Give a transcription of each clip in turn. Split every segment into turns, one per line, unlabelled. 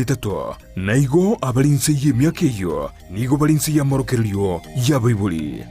Etato, na igo abare inse y'emiaka eyio nigo bare inse y'amorokererio y'abaibori.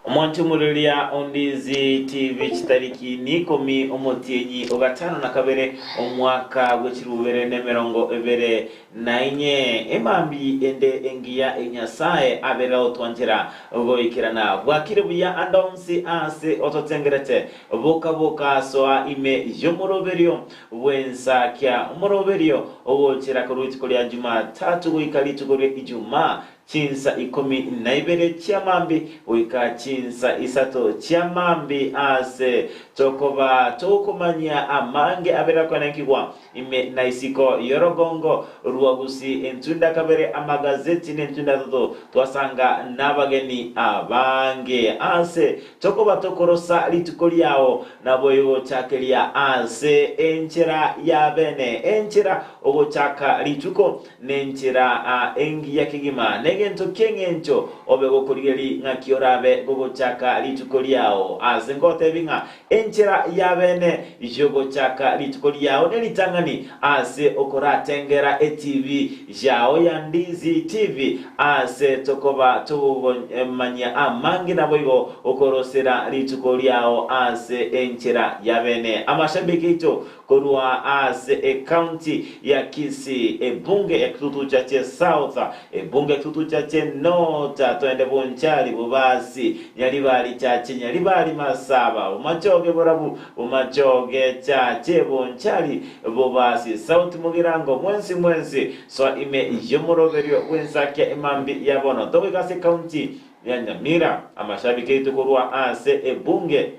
Omonchomoreria o Ndizi TV chitariki nikomi omotienyi o gatano na kabere omwaka bwe chirubere nemerongo ebere na inye, emambi ende engiya e Nyasae abere otwanchera goikerana. Bwakire buya ande onsi aase ototengerete, boka boka soa ime y'omoroberio bw'ensakia, omoroberio ogochera korwa rituko ria Jumatatu goika rituko ria Ijumaa Chinsa ikomi na ibere chia mambia goika chinsa isato chia mambia aase tokoba tokomanyia amange abere akoenenkigwa ime na isiko y'orogongo rwa Gusii entunda kabere amagazeti nentunda etato twasanga nabageni abange aase tokoba tokorosa rituko riao naboigo chakeria aase enchera ya bene enchera ogochaka rituko Nenchera engiya kegima, negento ki'engencho obe gokorigereria ng'aki orabe gogochaka rituko riao. Ase ngotebi ng'a enchera y'abeene y'ogochaka rituko riao neritang'ani ase okoratengera etibi yao ya Ndizi TV ase tokoba togomanyia amange naboigo okorosera rituko riao ase enchera y'abeene. Amashabiki aito Korwa ase ecounty ya Kisii, ebunge ya Kitutu Chache South, ebunge ya Kitutu Chache North, toende Bonchari, Bobasi, Nyaribari Chache, Nyaribari Masaba, Bomachoge Borabu, Bomachoge Chache, Bonchari, Bobasi, South Mugirango, mwensi mwensi, soa ime y'omoroberio bw'ensakia emambi ya bono. Togoika ase ecounty ya Nyamira, amashabiki aito korwa ase ebunge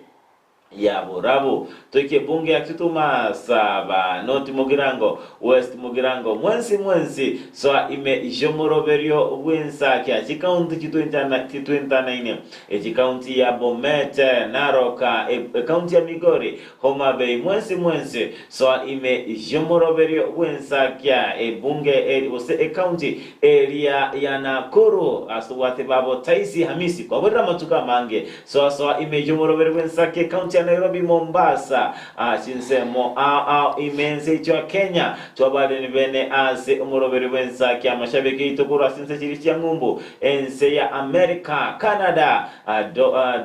ya borabu. Toike bunge ya Kitutu Masaba, North Mugirango, West Mugirango, mwensi mwensi soa ime y'omoroberio bw'ensakia chikaunti chitwentanaine, echikaunti ya Bomet, Narok, ekaunti ya Migori, Homa Bay, mwensi mwensi soa ime y'omoroberio bw'ensakia ebunge eri gose ekaunti eria ya Nakuru ase obwate babo Taisi Hamisi kwaborire amatuko amange Soa soa ime y'omoroberi bw'ensake ekaunti ya Nairobi, Mombasa, aa chinsemo ao ao ime ense yaito ya Kenya. Twabareni bene ase omoroberi bw'ensake amashabiki aito korwa ase ense chiria chia ng'umbu, ense ya America, Canada,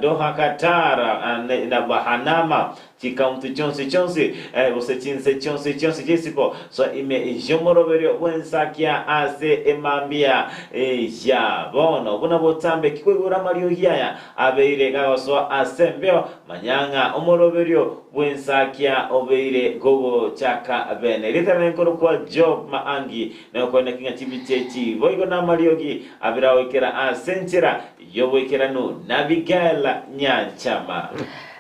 Doha Qatar, na Bahanama. Chikaunti chionsi chionsi, gose chinse chionsi chionsi chi'isiko, soa ime y'omoroberio bw'ensakia ase emambia ya bono. Buna botambe ki koigora amariogi aya abeire gagosoa ase embeo, manya ng'a omoroberio bw'ensakia obeire gogochaka bene. Rieta riane nkorokwa Job Maangi, nokoeneki ng'a chibicha echi boigo namariogi abere agoikera ase enchera Y'oboikeranu n'Abigail Nyanchama.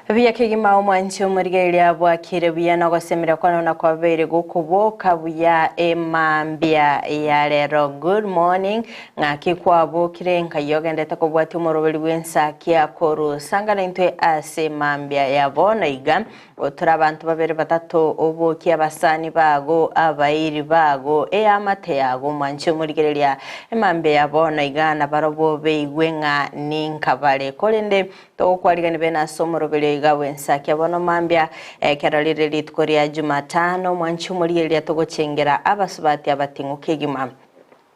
Buya kegima omwanchi omorigereria bwakire buya na ogosemeria kwane na kwabeire gokoboka buya emambia ya rero. Good morning ng'aki kwabokire nkai ogendete kobwatia omoroberi bw'ensakia koru sangana intwe ase emambia ya bono iga Gotura abanto babere batato, obokie abasani bago, abairi bago, eamate yago, omwanche omorigereria emambia ya bono iga, na barobwo beigwe ng'a ninka bare. Korende togokwarigania bene ase omoroberio iga bw'ensakia bono mambia, ekero rire rituko ria Jumatano, omwanche omorigereria togochengera abasubati abating'u kegima.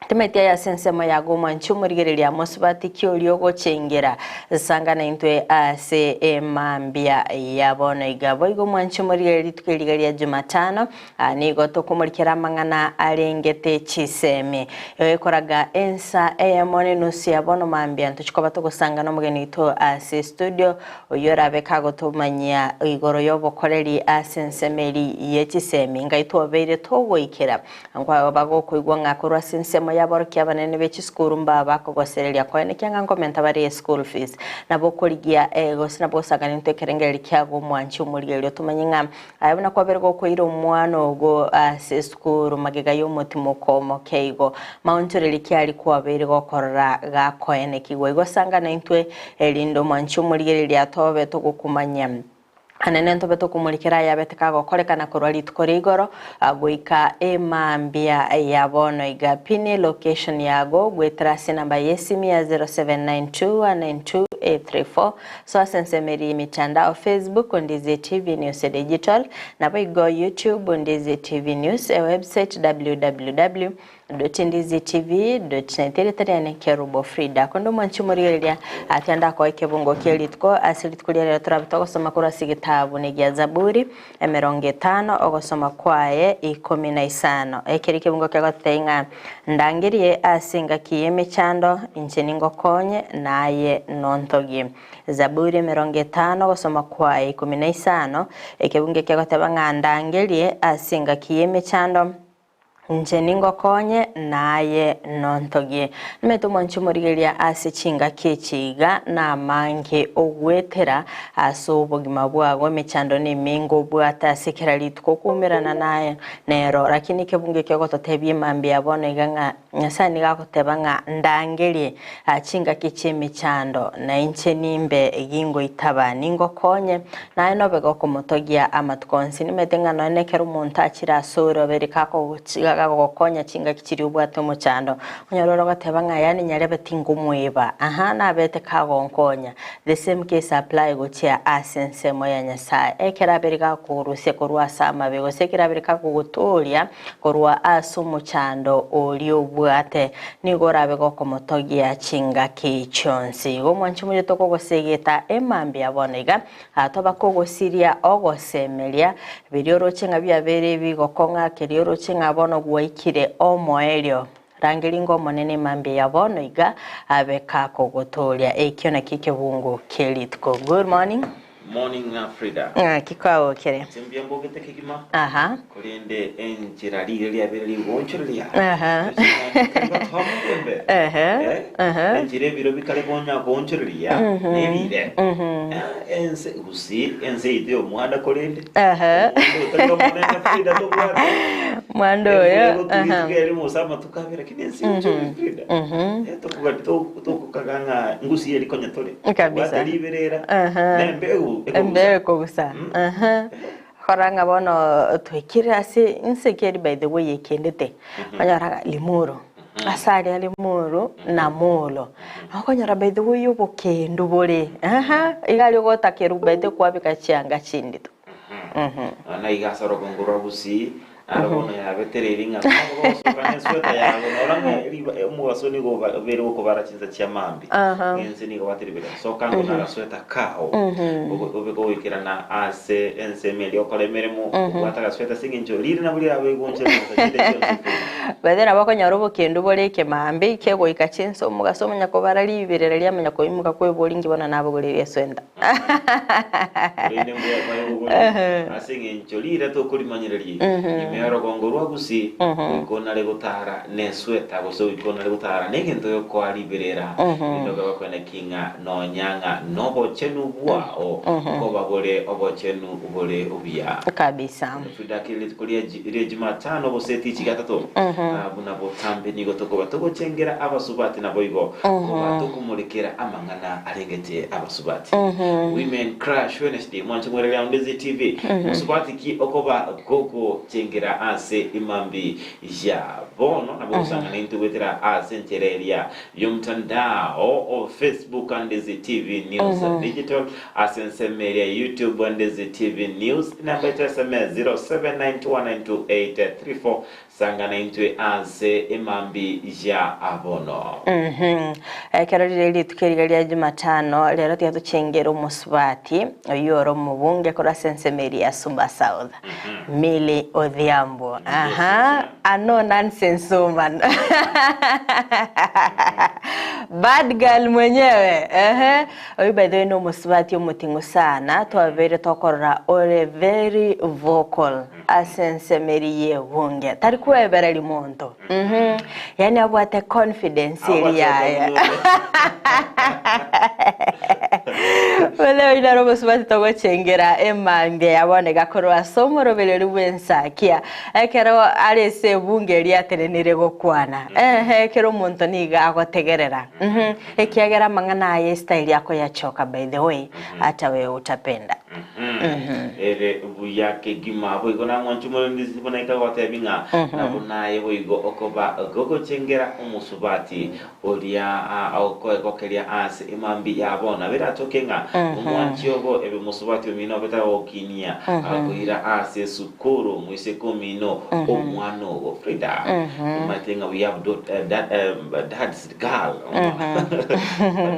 Timeti aye ase ensemo yago omwanche omorigereria mosubati ki oria ogochengera sanga naintwe ase emambia ya bono iga. Boigo omwanche omorigereria rituko eri iga ria Jumatano nigo tokomorikera amang'ana arengete chisemi. Ekoraga ensa eyemo nenusu ya bono mambia ntochi koba togosanga nomogeni oito ase estudio oyio orabe kagotomanyia igoro yobokoreri ase ensemo eri ye chisemi. Ngai twabeire togoikera Nkwao bagokoigwa ng'a korwa ase ensemo. y'aborokia abanene be chisukuru mbabe bakogosereria koenekia ng'a nkomenta bare eschool fees. Nabo okorigia gose nabo gosang'ana intwe ekerengererio kiago omwanchi omorigereria otomanye ng'a aye buna kwabere gokoira omwana ogo ase esukuru magega y'omotimoko omoke igo maonchoreria ki aria kwabeire gokorora gakoenekigwa. Igo sang'ana intwe erinde omwanchi omorigereria tobe togokumanyia. Anene ntobe tokomorikera ayabete kagokorekana korwa rituko ria igoro goika emambia ya bono iga. Pin location yago goetera ase enamba y'esimi ya 0792192834 soa ase ensemo eria y'emitandao Facebook Ndizi TV News Digital naboigo YouTube Ndizi TV News ewebsite www. Ndizitv.net Erieta riane Kerubo Frida. Konde omwanchi omorigereria atiga ndakoe ekebungo kie rituko ase rituko ria rero torabe togosoma korwa ase egetabu negia Zaburi emerongo etano ogosoma kwaye ikomi na isano. Ekeri ekebungo kegotebia ng'a ndangerie ase engaki y'emechando inche ningokonye naye nontogie. Zaburi emerongo etano ogosoma kwaye ikomi na isano ekebungo ekegoteba ng'a ndangerie ase engaki y'emechando Inche ningokonye, naye nontogie. Nimanyete omwanchi omorigereria ase chingaki echi iga namange ogwetera ase obogima bwago emechando nemenge obwate ase kera rituko okoumerana naye nero. Lakini ekebungo eke ogototebia emambia bono iga ng'a Nyasae nigo agoteba ng'a ndangerie chingaki chi'emechando, na inche nimbe gingoitaba, ningokonye, naye nobe gokomotogia amatuko onsi. Nimanyete ng'a nonya nekero omonto achire asore obeire kagogokonya chingaki chiria obwate omochando, onyore ore ogoteba ng'a yaani nyarebe tingomoeba, aha nabete kagonkonya. The same case apply gochia ase ensemo ya Nyasae. Ekero abeire gakogorusia korwa ase amabe, gose ekero abeire kagogotooria, Korwa ase omochando oria obwate, nigo orabe gokomotogia chingaki chionsi. Igo omwanche omoyio tokogosegeta emambia bono iga, toba kogosiria ogosemeria, biria oroche ng'a biabeire ebigokong'a, keria oroche ng'a bono gwaikire omoerio. Rangeria ingo Omonene emambia ya bono iga, abe kakogotooria. Ekio nakio ekebungo kie rituko. Good morning.
Morning Frida.
Ng'aki kwagokire?
Inche mbuya mbogete kegima.
Aha.
Korende enchera riire riabeire rigonchoreria.
Aha.
Tari gotoa omorembe.
Ehe.
Eh?
Aha.
Enchera ebiro bikare bonya goonchoreria nerire. Eh, ense gusii ense yaito y'omwanda korende.
Aha.
Omwanda otari omonene Frida tobwate.
Mwanda oyo. Aha.
Embura erimo ase amatuko abere lakini ense enchori Frida. Eh, tokoga- to- tokokaga ng'a ngusi eri konya tore.
Kabisa.
Bwate riberera.
Aha.
Na embegu ekogusa.
Embegu ekogusa. Aha. Kora ng'a bono twaikire ase inse ki eri by the way ekendete. Onyora Limuru. Ase aria Limuru na Molo. Okonyora by the way obokendu bore. Aha. Iga aria ogotakerwa by the way kwabeka chianga chindito.
Nonya iga ase orogongo rwa Gusii, naro bono yabetereirie ng'a nabo bagosoka nesweta yabo, nora ng'a riba omobaso nigo oba obeire gokobara chinsa chia mambia,
Aha.
ng'a ense nigo bateribire, soka ango nagasweta kao, obe obe kogoikerana ase ensemo eria okore emeremo, obwate agasweta ase eng'encho rire nabo rirabe rigonchera chinsa chinde chionsi pi.
By the way nabo okonyora obokendu bore ekemambia kegoika chinsa omogaso omanya kobara riberera riamanya koimoka kweboria inki bono nabogoreire eswenta.
Korende mbuya kwaye gokori, ase engencho riire tokorimanyereria ime y'orogongo rwa Gusii, goika onare gotara nesweta gose goika onare gotara negento gekoa riberera, erinde okabe koeneki ng'a nonya ng'a nobochenu bwao nkoba bore obochenu bore obuya.
Kabisa.
Frida rituko ria ria Jumatano gose etichi gatato, buna botambe nigo tokoba togochengera abasubati naboigo koba tokomorekera amang'ana arengete abasubati. Women Crush Wednesday mwanche mwerere on Ndezi TV. Mosubati ki okoba gogochengera ase imambi ya bono nabo gosang'ana intwe goetera ase enchera eria y'omtandao o Facebook Ndezi TV News Digital Ase ensemo eria YouTube Ndezi TV News, enamba yaito ya SMS 0792192834 Sangana intwe ase emambi ya bono.
Ekero rire rituko eriga ria Jumatano, rero tiga tochengere omosubati oyio ore omobunge korwa ase ensemo eria ya Suba South, Milly Odhiambo. Aha, a no nonsense woman. Bad girl mwenyewe ehe. Oyio by the way nomosubati omoting'u sana twabeire tokorora ore very vocal ase ensemo eria y'ebunge tari kwebereria monto mmh yaani abwate confidence eria yaye Bono oyio naro omosubati togochengera emambia ya bono iga korwa ase omorobereria bw'ensakia Ekero are ase ebunge eria atenenire gokwana, eeh, kera omonto nigo agotegerera, uhum, ekiagera amang'ana aye estyle akoyachoka by the way, hata wewe utapenda.
Ere buya kegima. Boigo namwanche omorendisi buna ikagotebi ng'a nabo naye boigo okoba gogochengera omosubati Oria okoegokeria aase emambia ya bono aberatoke ng'a omwanchi obo ebe mosubati omino obe tagokinia akoira aase esukuru moiseke omino omwana ogo Frida omanyete ng'a we have dot, eh, dad, eh, dad's girl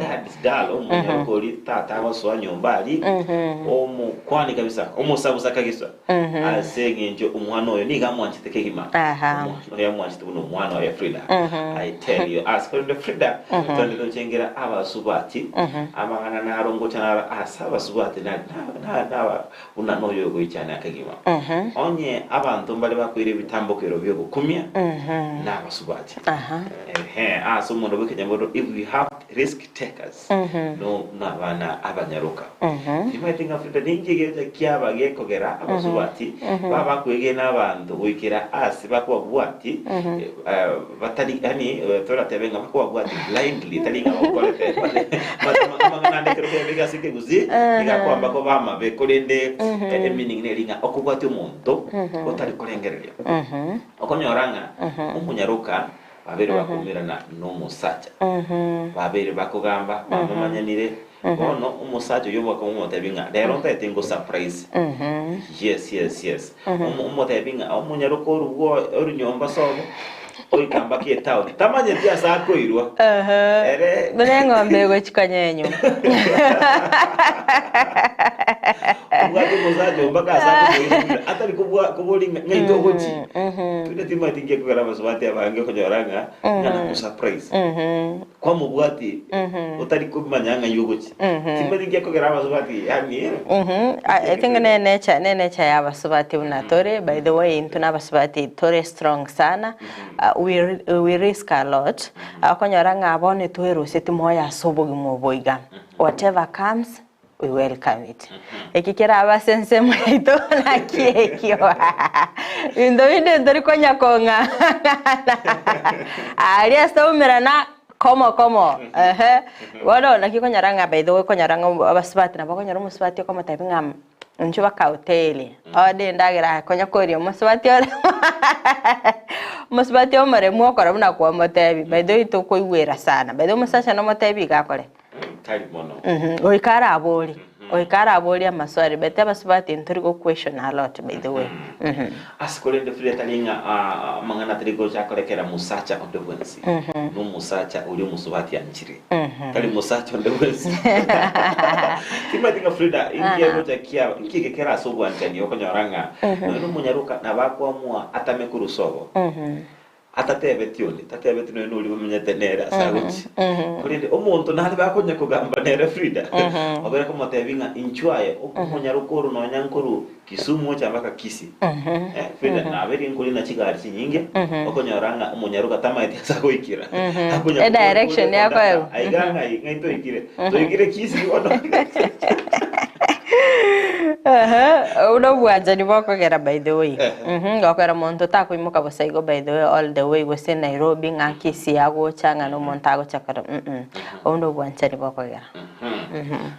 dad's girl omonyaroka oria tata agosoa nyomba aria omokwani kabisa omosabusa kabisa Ase eng'encho omwana oyo nigo amwanchete kegima.
Aha.
Omwana oyo amwanchete buna omwana oye Frida. I tell you. Ase korende Frida, twende tochengera abasubati, amang'ana naro ngocha naro ase abasubati na, na, na, na, buna noyo ogoichania kegima. Onye abanto mbare bakoira ebitambokero bi'ogokumia, na abasubati.
Aha.
Ehe, ase omonto bw'ekenyamorero, if we have risk takers, no nabana abanyaroka. Timanyeti ng'a Frida ninki egecha kiaba gekogera abasubati babakwegena abanto goikera ase bakobabwati batari yaani toratebe ng'a bakobabwati blindly tari ng'a bakorete amang'ana ande ekero kebe ase ekegusii nigo akoamba koba amabe korende emeaning neri ng'a okobwatia omonto otari korengereria. Okonyora ng'a omonyaroka Babeire bakoumerana nomosacha, babeire bakogamba, bamomanyanire. Bono omosacha oyio bakamotebia ng'a rero ntaete ngo surprise. Yes, yes, yes. Omo- Omotebi ng'a omonyaroka orubwo orunyomba sobo oika mpaka etown. Tamanyeti ase akoirwa. Ere
Buna eng'ombe egochia konyenywa.
Obwate omosacha oo mpaka ase akomoira buna atari kobua kobori ng'a ng'ai togochi. Tinde timanyeti nki ekogera abasubati abange okonyora ng'a ng'a nago surprise. Kwamobwati otari komanya ng'ai ogochi. Timanyeti nki ekogera abasubati yaani
I think ne nature ne nature ya abasubati buna tore by the way intwe na abasubati tore strong sana we we risk a lot okonyora ng'a bono tweruseti moyo ase obogima obo iga whatever comes We welcome it. Eki kerabe ase ensemo yaito naki ekio. Binto binde ntori konya kong'ang'ana. Aria ase toumerana komo komo. Ehe. Bono naki okonyora ng'a by the way okonyora ng'a abasubati nabo okonyora omosubati okomotebia ng'a inchuo baka hoteli ode endagera aye konya koria omosubati ore omosubati omoremu okora buna kwamotebia by the way tokoigwera sana. By the way omosacha nomotebia iga akore.
Tari mono.
Goika arabori, goika araborie amaswali but abasubati ntori go question a lot by the way.
Ase korende Frida tari ng'a amang'ana atari gocha akorekera mosacha onde bwensi. Nomosacha oria omosubati anchire. Tari mosacha onde bwensi. Timanyeti ng'a Frida inki egocha kiaba, inki eke kere ase obwanchani okonyora ng'a nonya nomonyaroka nabo akoamua atame korwa sobo. Atatebeti onde, tatebeti nonya noria bamenyete nere ase agochia. Korende omonto nare bakonya kogamba nere Frida, obere komotebia ng'a inchuo aye omonyaroka oro nonya nkorwa Kisumu ocha mpaka Kisii. Eh, Frida nabeire nkorina chigari chinyinge, okonyora ng'a omonyaroka tamaeti ase agoikera. Akonya
E direction
kobori
yakoegwa.
Aiga ng'ai ng'ai toikire? Toikire Kisii bono.
Ehe, obwo nobwanchani bokogera by the way. Gokera monto takoimoka bosa igo by the way all the way gose Nairobi ng'a Kisii agocha ng'a nomonto agocha kore mm obwo nobwanchani bokogera.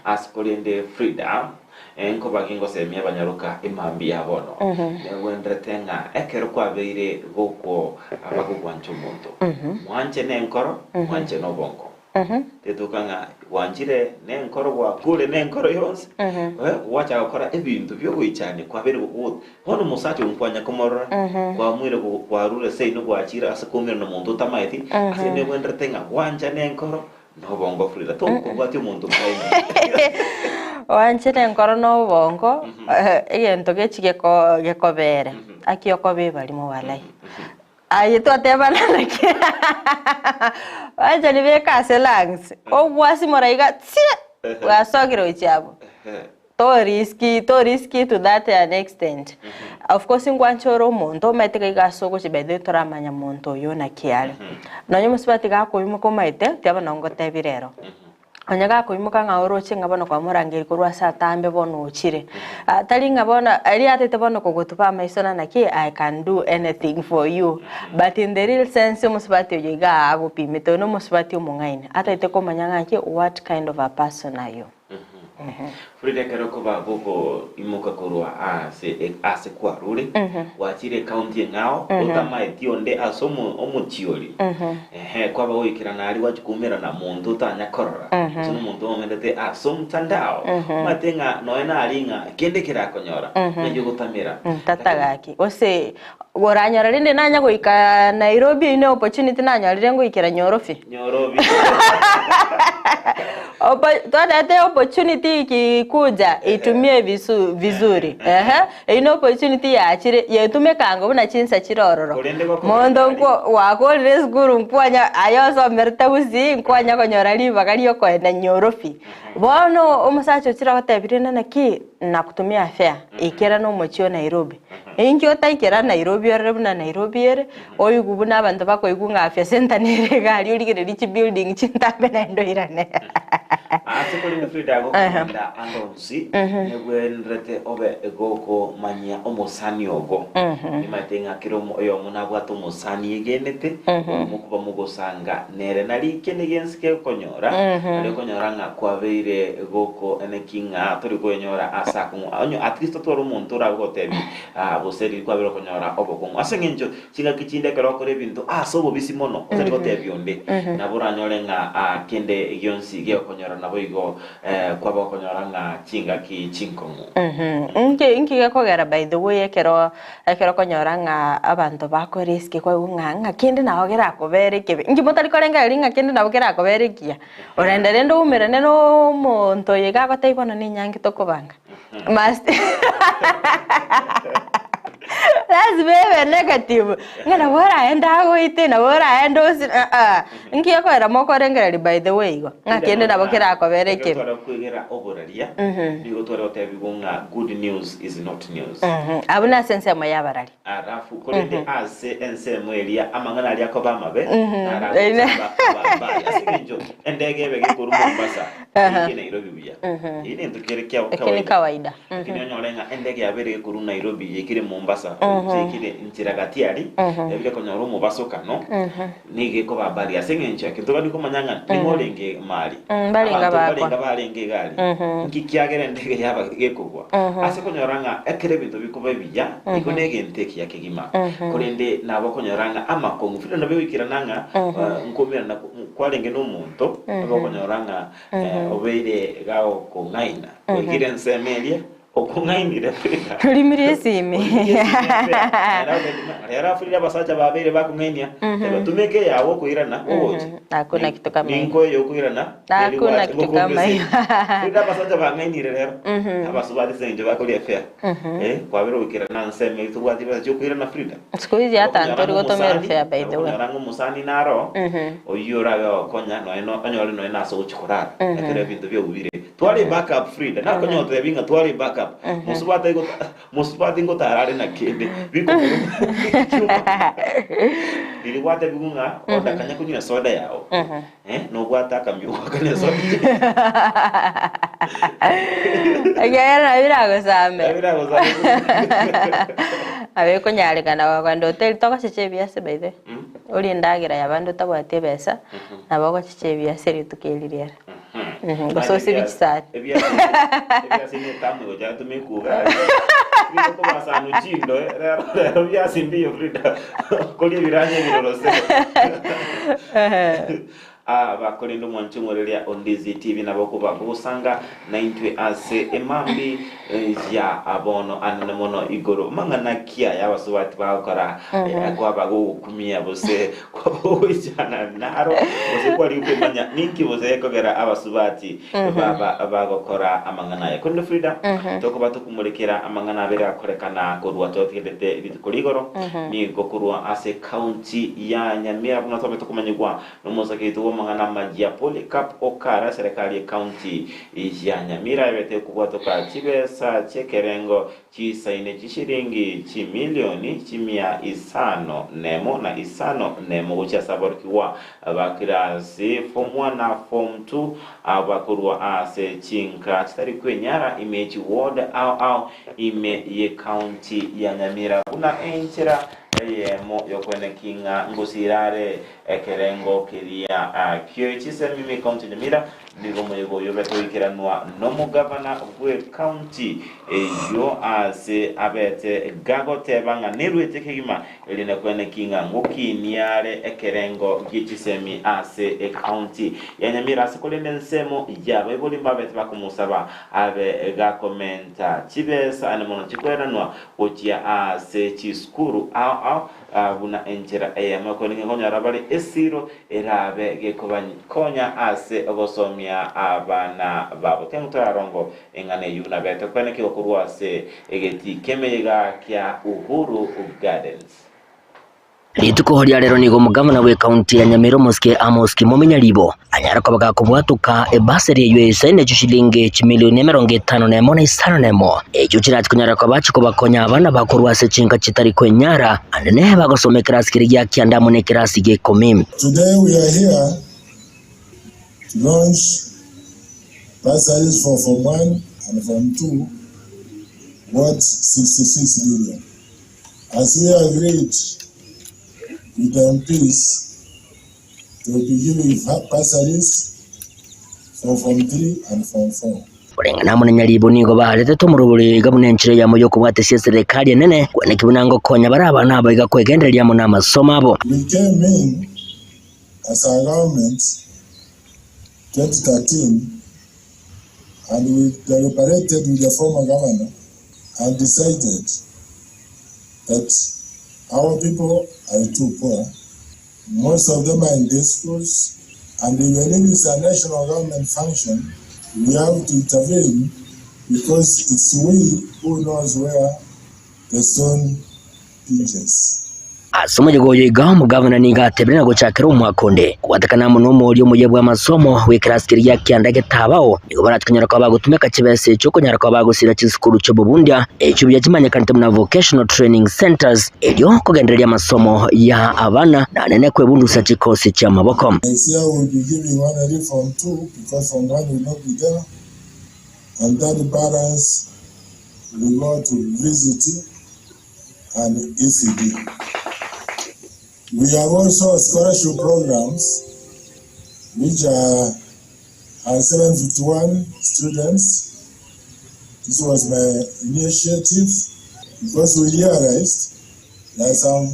Ase korende Frida, nkoba gingosemia abanyaroka emambia ya bono, negwenderete ng'a ekero kwabeire gokwo abagogwancha omonto, mwanche nenkoro, mwanche nobongo. Tetuka ng'a gwanchire nenkoro gwakure nenkoro yonsi, gwachaka gokora ebinto bi'ogoichania kwabeire gogo bono omosacha oyo nkwanya komorora, kwamoire go kwarure seino gwachire ase koumerana nomonto otamaeti, ase negwenderete ng'a gwancha nenkoro na obongo Frida, tokobwatia omonto blindly.
Gwanche nenkoro na obongo, egento gechi geko gekobere, aki okoba ebarimo walai. Aye twatebana naki Banchani beka ase lungs, ogwasimora iga tsie! Gwasokire gochia abwo. To riski, to riski to that an extent. Of course nkwancha ore omonto omanyete iga iga ase ogochia by the way toramanya monto oyio naki are. Nonye omosubati gakoimoka omanyete, tiga bono ngotebie rero. Onye gakoimoka ng'a oroche ng'a bono kwamorangeria korwa ase atambe bono ochire. Ah, tari ng'a bono erio atete bono kogotuba amaiso na naki I can do anything for you. But in the real sense omosubati oyo iga agopimete, oyo nomosubati omong'aini, atagete komanya ng'aki what kind of a person are you.
Frida ekero okoba gokoimoka korwa aase ase kwarure, gwachire ecounty eng'ao, otamaeti onde ase omo omochiori, ehe, kwaba goikerana aria gwachia koumerana monto otanya korora, gose na omonto omomentete ase omotandao, omanyete ng'a nonya naria ng'a kende kerakonyora, ng'ai ogotamera.
Tata gaki, gose oranyora rende nanya goika Nairobi eyio ne opportunity nanyorire ngoikera Nyorobi.
Nyorobi.
Oppo- twatete opportunity ikikuja itumie visu, vizuri ehe eyio ne opportunity yachire yetumekanga buna chinsa chire ororo
Korende gokogenda
monto
aria.
nkwo wakorire esukuru nkwanya aye osomerete gusii nkwanya konyora ribaga riokoenda Nyorobi bono omosacha ochire agotebire ng'a naki nakutumia fare ikera na omochie o Nairobi inki otaikera Nairobi orore buna Nairobi ere Oigwe buna abanto bakoigwa ng'a Afya Centre nere iga aria origererie chibuilding chintambe naende oirane.
Ase korende Frida gokogenda ande onsi nebwenerete obe gokomanyia omosani ogo. Nimanyete ng'a kera oyomo nabwate omosani egenete oyio mokoba mogosanga nere. Nari kende gionsi kegokonyora nari okonyora ng'a kwabeire goko neki ng'a tori kwenyora ase akong'u. Onye at least otware omonto oragotebi Gose riria kwabera okonyora obokong'u. Ase engencho chingaki chinde ekero okora ebinto ase obobisi mono, otari gotebia onde, nabo oranyore ng'a kende gionsi gegokonyora naboigo kwaba okonyora ng'a chingaki chinkong'u.
Inki inki gekogera by the way ekero ekero okonyora ng'a abanto bakorisk kwaigwa ng'a ng'a kende nabo kerakobere ekebe, inki motari korengereria ng'a kende nabo kerakobere ekiya? Orende rende oumerane na omonto oyo iga agotebia bono na enyangi tokobanga. Must lazima ebe negative ng'a nabo oraende agoite nabo oraende osi aa nki ekoera mokorengereria by the way igo ng'a kende nabo kerakobere
Ekero
ekebe.
tware kwegera oboraria, nigo tware gotebigwa ng'a good news is not news.
Abwo nase ensemo y'abarari.
Alafu korende ase ensemo eria amang'ana aria akoba amabe, naro agochamba abambaye. Ase engencho endege ebe gekorwa Mombasa eike Nairobi buya. Eyio nento kere kia
Eki ni kawaida.
Lakini onyore ng'a endege yabere gekorwa Nairobi yaikire Mombasa, gose yaikire nchera gati aria, yabire konyora omobasokano, nigo ekobambaria ase engencho ya kento bari komanya ng'a ning'o orenge mari.
Mbarenge
Abanto
abakwa.
mbarenge barenge iga aria. Nki kiagera endege yaba gekogwa? Ase konyora ng'a ekero ebinto bikoba ebiya, igo negento ekiya kegima. Korende nabo okonyora ng'a amakong'u, buna nabo egoikerana ng'a nkomerana kwarenge nomonto, nabo okonyora ng'a obeire gagokong'aina, oigire ensemo eria, okong'ainire bweka.
Orimirie esimi.
Orimirie esimi ase. Naende agotebi ng'a rero afurire abasacha babeire bakong'ainia, teba tumeka eyago okoirana ogocha.
Hakuna kitu kama hiyo.
Ninkoe eyokoirana, eri
Hakuna
gwacha
kitu
ngokombe
kama
esimi.
hiyo.
Frida abasacha bang'ainire rero, abasubati ase eng'encho bakoria fair. Eh, kwabera goikerana ensemo eye tobwati besa chiokoirana Frida.
Siku hizi hata
Nabo okonyora
ntori
ng'a
gotomera
omosani,
fare by
nabo
the way.
okonyora ng'a omosani naro, oyio orabe ogokonya nonya no onyore nonya nase ogochia korara, ekero ebinto biaubire. Tware backup Frida, nakonya gotebi ng'a tware backup. Mosubati aigota mosubati ngotara are na kende, bikomoruma kiuma. Riria gwatebigwa ng'a odakanya konywa esoda yago, eh, nobwate akamio gwakana esoda.
Ekiagera nabo biragosame.
Nabo biragosame.
Nabo ekonyarekana gokogenda hoteli togochecha ebiasi by the way. Orie endagera y'abande otabwati ebesa, nabo ogochecha ebiasi rituko eri riera. Gose osibie chisani.
Ebiasi ne etamu egocha yatoma ekuga Frida okobasanu chindo eh, rero rero biasi mbiyo Frida koria ebiranya ebiroro se. Abakorende omwanche omwereria o Ndizi TV nabo okoba kogosanga naintwe ase emambi ya bono anene mono igoro mang'ana ki aya abasubati bagokora kwaba gogokumia gose kwaba gogoichana naro gose kwari okwemanya ninki gose gekogera abasubati baba bagokora amang'ana aya. Korende Frida tokoba tokomorekera amang'ana abere akorekana korwa totigerete rituko rigoro nigo korwa ase county ya Nyamira buna twabe tokomanyigwa Nomosake oito bw'amang'ana amayia Polycarp Okara, eserekari y'ecounty ya Nyamira ebete okobwatoka chibesa chi'ekerengo chisaine chishiringi chimilioni chimia isano nemo na isano nemo gochia ase aborokigwa ba kirasi form one na form two abakorwa ase chinka chitari kwenyara ime ye chiward ao ao ime y'ecounty ya Nyamira buna enchera eyemo y'okweneki ng'a ngosira are Ekerengo keria kie chisemi ime ekaunti ya Nyamira nigo omoyega oyio obete oikeranwa nomogavana bw'ekaunti eyio ase abete gagoteba ng'a nerwete kegima erinde kweneki ng'a ngokinia are ekerengo gie chisemi ase ekaunti ya Nyamira ase korende ensemo y'abaibori mbabete bakomosaba abe gakomenta chibesa ande mono chikoenanwa gochia ase chisukuru ao ao Buna enchera eyemo ekorenge konyora bare esiro erabe gekobakonya ase ogosomia abana babo. Tiang'u torarongo eng'ana eyio buna bete kwenekigwa korwa ase egetii ki'emeyega kia Uhuru Gardens.
Rituko ria rero nigo omogavana bw'ekaunti ya Nyamira omosike Amos Kimomi Nyaribo anyare koba gakobwatoka ebasari eyio eisaine chishilingi chimilioni 51 na 51, echio chirachi konyara koba chikobakonya abana bakorwa ase chinka chitari kwenyara anene bagosoma ekerasi keria gia kianda amo nekerasi gia ikomi.
Today we are here to launch bursaries for Form 1 and Form 2 worth 66 million. As we agreed with the MPs, they will be giving bursaries for Form 3 and Form 4.
Koreng'ana amo na Nyaribo nigo baaretete omorobori oyo iga buna enchera eyemo y'okobwatesia eserekari enene, kweneki buna ngokonya bare abana abo iga kwegendereria amo namasomo abo.
We came in as a government 2013 and we deliberated with the former governor and decided that our people are too poor. Most of them are in day schools and even if it's a national government function, we have to intervene because it's we who knows where the stone pinches.
Ase omoyega oyo iga omogavana nigo atebire na gochakera omwaka onde kobwatekana amo nomoria omuya bw'amasomo bw'ekerasi keria gia kianda getabao nigo barache konyara koba bagotumeka chibesa echio konyara koba bagosira chisukuru chi'obobundia echio buya chimanyekanete buna Vocational Training Centres erio kogendereria amasomo ya abana na nene kwebundusa chikosi chi'amaboko.
Next year we will be giving only form 2 because form 1 will not be there and that balance will go to VCT and ECD. We have also scholarship programs which are 751 students. This was my initiative because we realized that some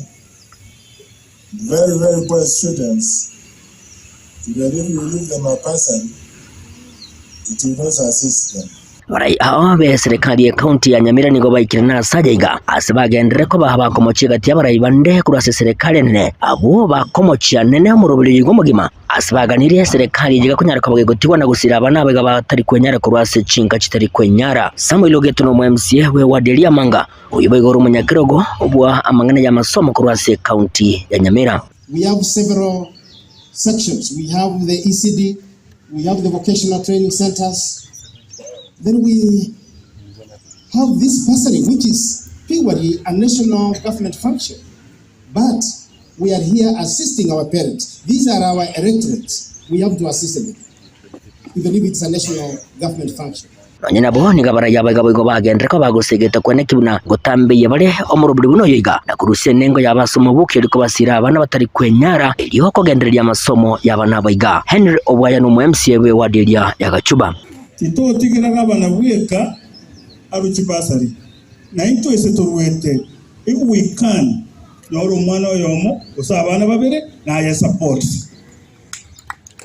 very, very poor students, even if you leave them a person, it will not assist them.
Abarai ao b'eserekari y'ekaunti ya Nyamira nigo baikire nase aya iga, ase bagenderere koba bakomochia egati y'abarai bande korwa ase eserekari enene, abwo bakomochia nene omoroberi oyo iga omogima, ase baganirie eserekari eye gekonyara koba gegotigwa na gosira abana aba iga batari kwenyara korwa ase chinka chitari kwenyara. Samuel Ogeto nomo MCA bwe ward eria Amanga, oyio boigo ore omonyakerogo bwa amang'ana y'amasomo korwa ase ekaunti ya Nyamira.
We have several sections. We have the ECD, we have the vocational training centers. Then we have this bursary, which is purely a national government function. But we are here assisting our parents. These are our electorates. We have to assist them, even if it's a national government function.
Nonya nabo nigo abarai aba iga boigo bagenderera koba bagosegeta kweneki buna ngotambeyia bare omorobori buna oyo iga, na korusia enengo yabo ase omoboki erio kobasira abana batari kwenyara erio kogendereria amasomo y'abana abo iga. Henry Obwaya nomo MCA bwe ward eria ya Gachuba.
Titotigera gabana bweka arwe chibasari, na intwe ase torwete if we can nyora omwana oyomo gose abana babere naye support.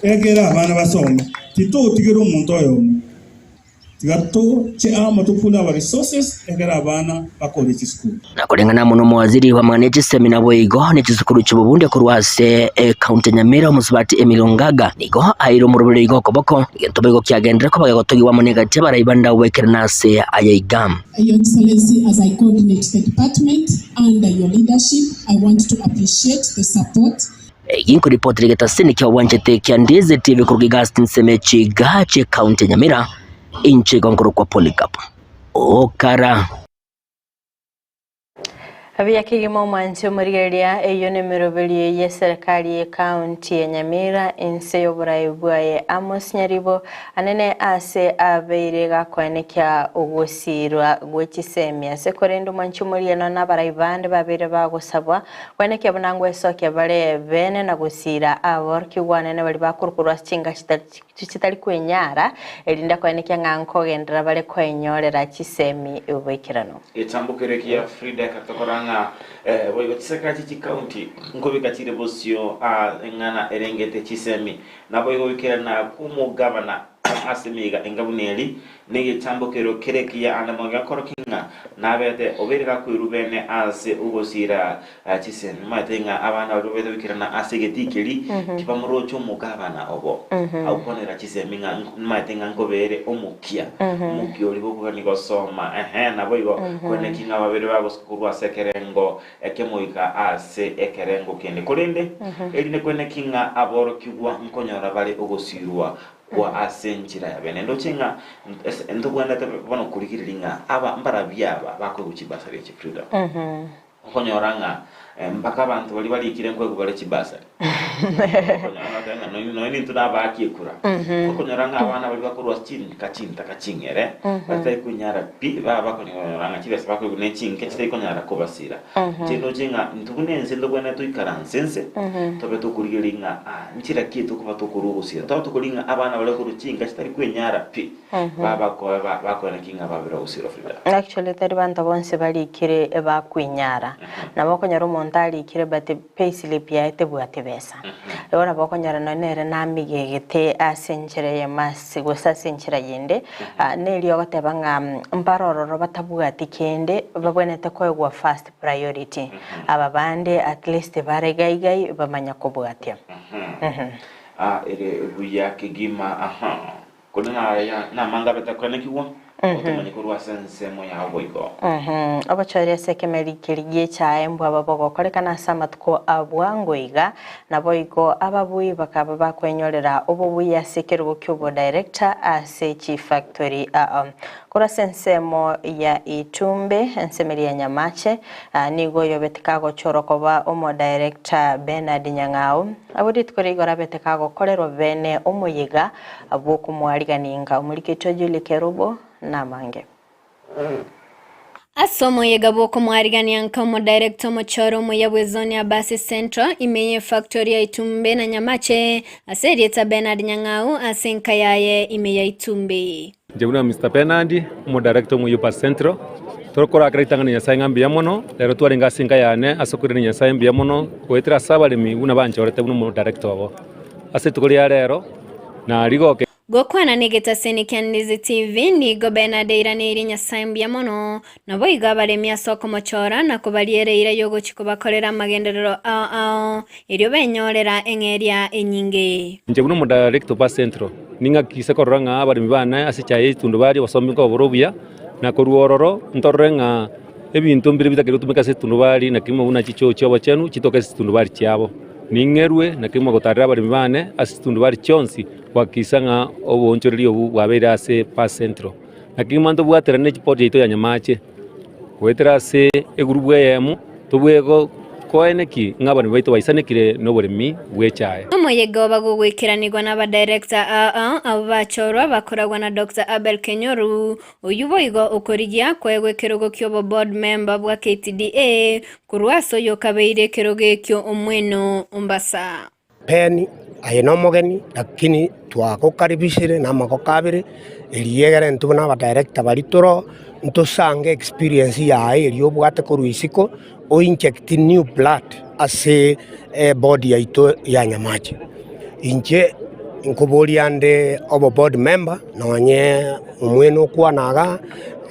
Ekero abana basome, titotigera omonto oyomo. Tiga toche amo topule our resources ekero abana bakore chisukuru.
Na koreng'ana amo nomowaziri bw'amang'ana e chisemi naboigo ne chisukuru chi'obobunde korwa ase ecounty ya Nyamira omosubati Emily Ongaga nigo aeire omoroberi oiga okoboko egento boigo kiagenderere koba gegotogigwa amo negati y'abarai bande abwo baikerane ase aya iga.
Your Excellency, as I coordinate the department under your leadership, I want to appreciate the support
Egi nkoripotera egetaseni kia obwanchete kia Ndizi TV koruga iga ase chinsemo echi iga chie county ya Nyamira, inche igo nkorokwa Polycarp Okara.
Buya kegima omwanchi omorigereria, eyio nemeroberio y'eserekari y'ecounty ya Nyamira inse y'oborai bwaye Amos Nyaribo anene ase abeire gakoenekia ogosirwa gwe chisemi ase korende omwanchi omorigereria nonya nabarai bande babeire bagosabwa Kwenekia buna ngwesokia bare bene na gosiira aborokigwa anene baria bakorukorwa ase chinga chitari kwenyara, erinde kwenekia ng'a nkogenderera bare koenyorera chisemi boikeranu.
Getambokero eke gia Frida egatokora ng'a boigo chiseka chie chikaunti nkobeka chire bosio aa eng'ana erengete chisemi, naboigo goikerana kw'omogabana ase emeyega enga buna eri Negetambokero kere ekiya ande mono gekorokia ng'a nabete obeire gakoirwa bene ase ogosiira chisemi. Omanyete ng'a abana baria babete goikerana ase egetii keria tibamoroche omogabana obo agokwanera chisemi ng'a nimanyete ng'a nkobere omokia, omokia oria bw'okogania gosoma. Ehe, naboigo kweneki ng'a babere bagosuka korwa ase ekerengo ekemoika ase ekerengo kende. Korende erinde kweneki ng'a aborokigwa nkonyora bare ogosiirwa Kwa ase enchera ya bene. Ndoche ng'a ntobwenerete bono korigereria ng'a aba mbarabwo aba bakoegwa chibasari echi Frida. Okonyora ng'a mpaka abanto baria barikire nkoegwa bare chibasari. Okonyora ng'a ng'a nonya nintwe nabaaki ekura. Okonyora ng'a abana baria bakorwa ase chinka chintaka ching'ere, batari konyara pi, baba bakonyora ng'a chibesa bakoegwa ne chinke chitari konyara kobasira. Inche ndoche ng'a intwe buna ense ntobwenerete toikaranse nse, tobe tokorigereria ng'a ah, nchera ki tokoba tokorwa ogosira. Tobe tokorigia ng'a abana baria korwa chinka chitari kwenyara pi, babakoe ba- bakoe naki ng'a babere ogosira Frida.
Actually tari banto bonsi barikire bakwenyara. Nabo okonyora omonto arikire but payslip yaye tebwati besa. Igo nabo okonyora nonye nere namigegete ase enchera eyemo ase gose ase enchera yende, neri ogoteba ng'a mbare ororo batabwati kende babwenerete koegwa first priority. Aba bande at least bare gaigai bamanya kobwatia.
Ere buya kegima. Korende naya namanga abete koenekigwa, otomanye korwa ase ensemo yao boigo.
Obochori ase ekemeri keria gi'echae mbwaba bogokorekana ase amatuko a bwango iga, naboigo ababui bakaba bakwenyorera obobui ase ekerogo ki'obodirector ase chifactori ao. Korwa ase ensemo ya Itumbe, ensemeri ya Nyamache, nigo oyobete kagochorwa koba omodirector Bernard Nyang'au, abwo rituko rigoro abete kagokorerwa bene omoyega Bw'okomoariganinka omoriketwa Julie Kerubo namange.
Ase omoyega bw'okomoarigania nka omodirector omochoro omuya bw'ezone ya Basi Central ime y'efactory ya Itumbe na Nyamache ase erieta Bernard Nyang'au ase enka yaye ime ya Itumbe.
Inche buna Mister Bernard, omodirector omuya o Basi Central, tokorakera ritang'ani Nyasae ng'a mbuya mono, rero twarenge ase enka yane ase okoirania Nyasae mbuya mono goetera ase abaremi buna banchorete buna omodirector obo. Ase rituko ria rero, na rigoke.
Gokwana negetaseni kia Ndizi TV, nigo Bernard airaneirie Nyasae mbuya mono, naboigo abaremi ase okomochora na kobariera eira y'ogochia kobakorera amagenderero ao ao, erio benyorera eng'eria enyinge.
Inche buna omodirector o Bus Central, ning'akikise korora ng'a abaremi bane ase echae ye etundubari obosomi nkobora obuya, na korwa ororo ntorore ng'a ebinto mbire bitakeire gotumeka ase etundubari naki buna chichoo chia obochenu chitoke ase chitundubari chiabo. Ning'erwe na kegima gotaarera abaremi baane ase chitundubari chionsi gohakikisha ng'a oboonchoreria obwo bwabeire ase Bus Central. Na kegima ntobwaterane ne chipoti yaito ya Nyamache goetera ase egurubu eyemo tobue koeneki ng'a abaremi baito baisanekire noboremi bw'echae.
Omoyega oba gogoikeranigwa n'abadirector ao abwo bachorwa bakoragwa na Doctor Abel Kenyoru, oyio boigo okorigia koegwa ekerogo ki'oboboard member bwa KTDA Korwa ase oyokabeire ekerogo ekio omweno ombasa.
Ben, aye nomogeni, lakini twagokaribishire namagoko abere, erio egere intwe buna abadirector baria toro, ntosange experience yaye eria obwate korwa isiko, o inject new blood ase eboard yaito ya Nyamache. Inche. Nkoboria ande obo board member nonye omwene okwana igaa,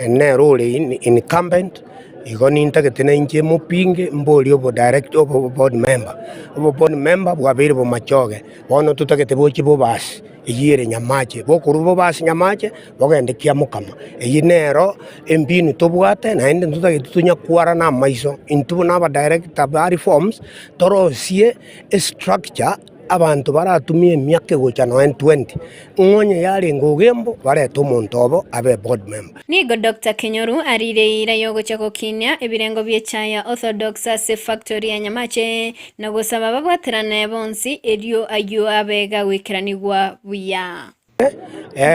nere ore incumbent, igo nintagete nainche mopinge mborie obo director obo board member. Obo board member bwabeire bomachoge, bono totagete boche bobasi eywo ere Nyamache, bokorwa bobasi Nyamache bogende Kiamokama. Eywo nero embinu tobwate naende ntotagete tonyakwara na amaiso, intwe buna abadirector ba reforms torosie estructure. Abanto baratumie emiaka egocha nonya 20, ng'a onye yarenge ogembo, barete omonto obo abe board member.
Nigo Doctor Kenyoru ariire eira y'ogocha gokinia ebirengo bi'echae ya Orthodox ase efactory ya Nyamache na gosaba babwaterane bonsi erio ayio abe gagoikeranigwa buya.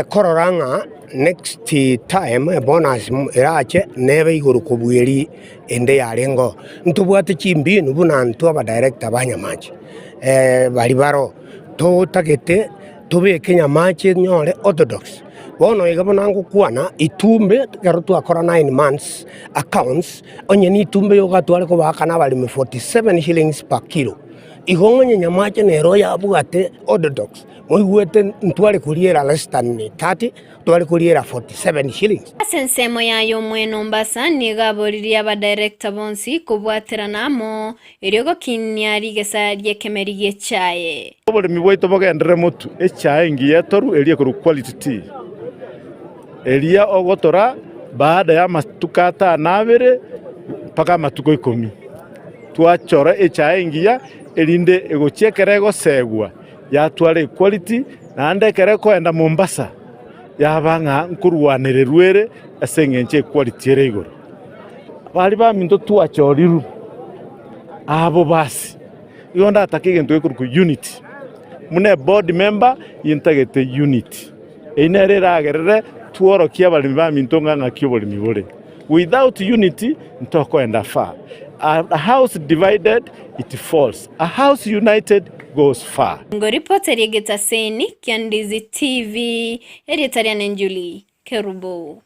Korora ng'a next time ebonus erache nebe igoro kobua eria ende yarengeo. Ntobwate chimbinu buna intwe abadirector ba Nyamache baria baroo, totagete tobeke Nyamache enyore orthodox. Bono iga buna ngokwana, itumbe ekero twakora 9 months accounts, onye na itumbe yoka tware kobaakana abaremi 47 shillings per kilo. Igo onye Nyamache nere oyabwate orthodox. Moigwete ntware koriera less than 30, tware koriera 47 shillings.
Ase ensemo yaye omwene Ombasa nigo aboririe abadirector bonsi kobwaterana amo erio gokinia rigesa ri'ekemeri gi'echae.
Oboremi bwaito bogenderere motu, echae engiya etoru eria ekorokwa quality tea, eria ogotora baada ya amatuko atano abere mpaka amatuko ikomi. Twachora echae engiya erinde egochia ekero egosegwa Yatwara equality, naende ekero ekoenda Mombasa yaba ng'a nkorwanererwa ere ase eng'encho equality ere igoro. Baria baminto twachorirwe abo basi, igo ndatake egento gekorokwa unity, buna eboard member intagete unity, eyio nere eragerere tworokie abaremi baminto ng'a ng'aki oboremi bore. Without unity ntokoenda far. A house divided it falls, a house united goes far.
Ngoripota eria egetaseni kia Ndizi TV, erieta riane Julie Kerubo.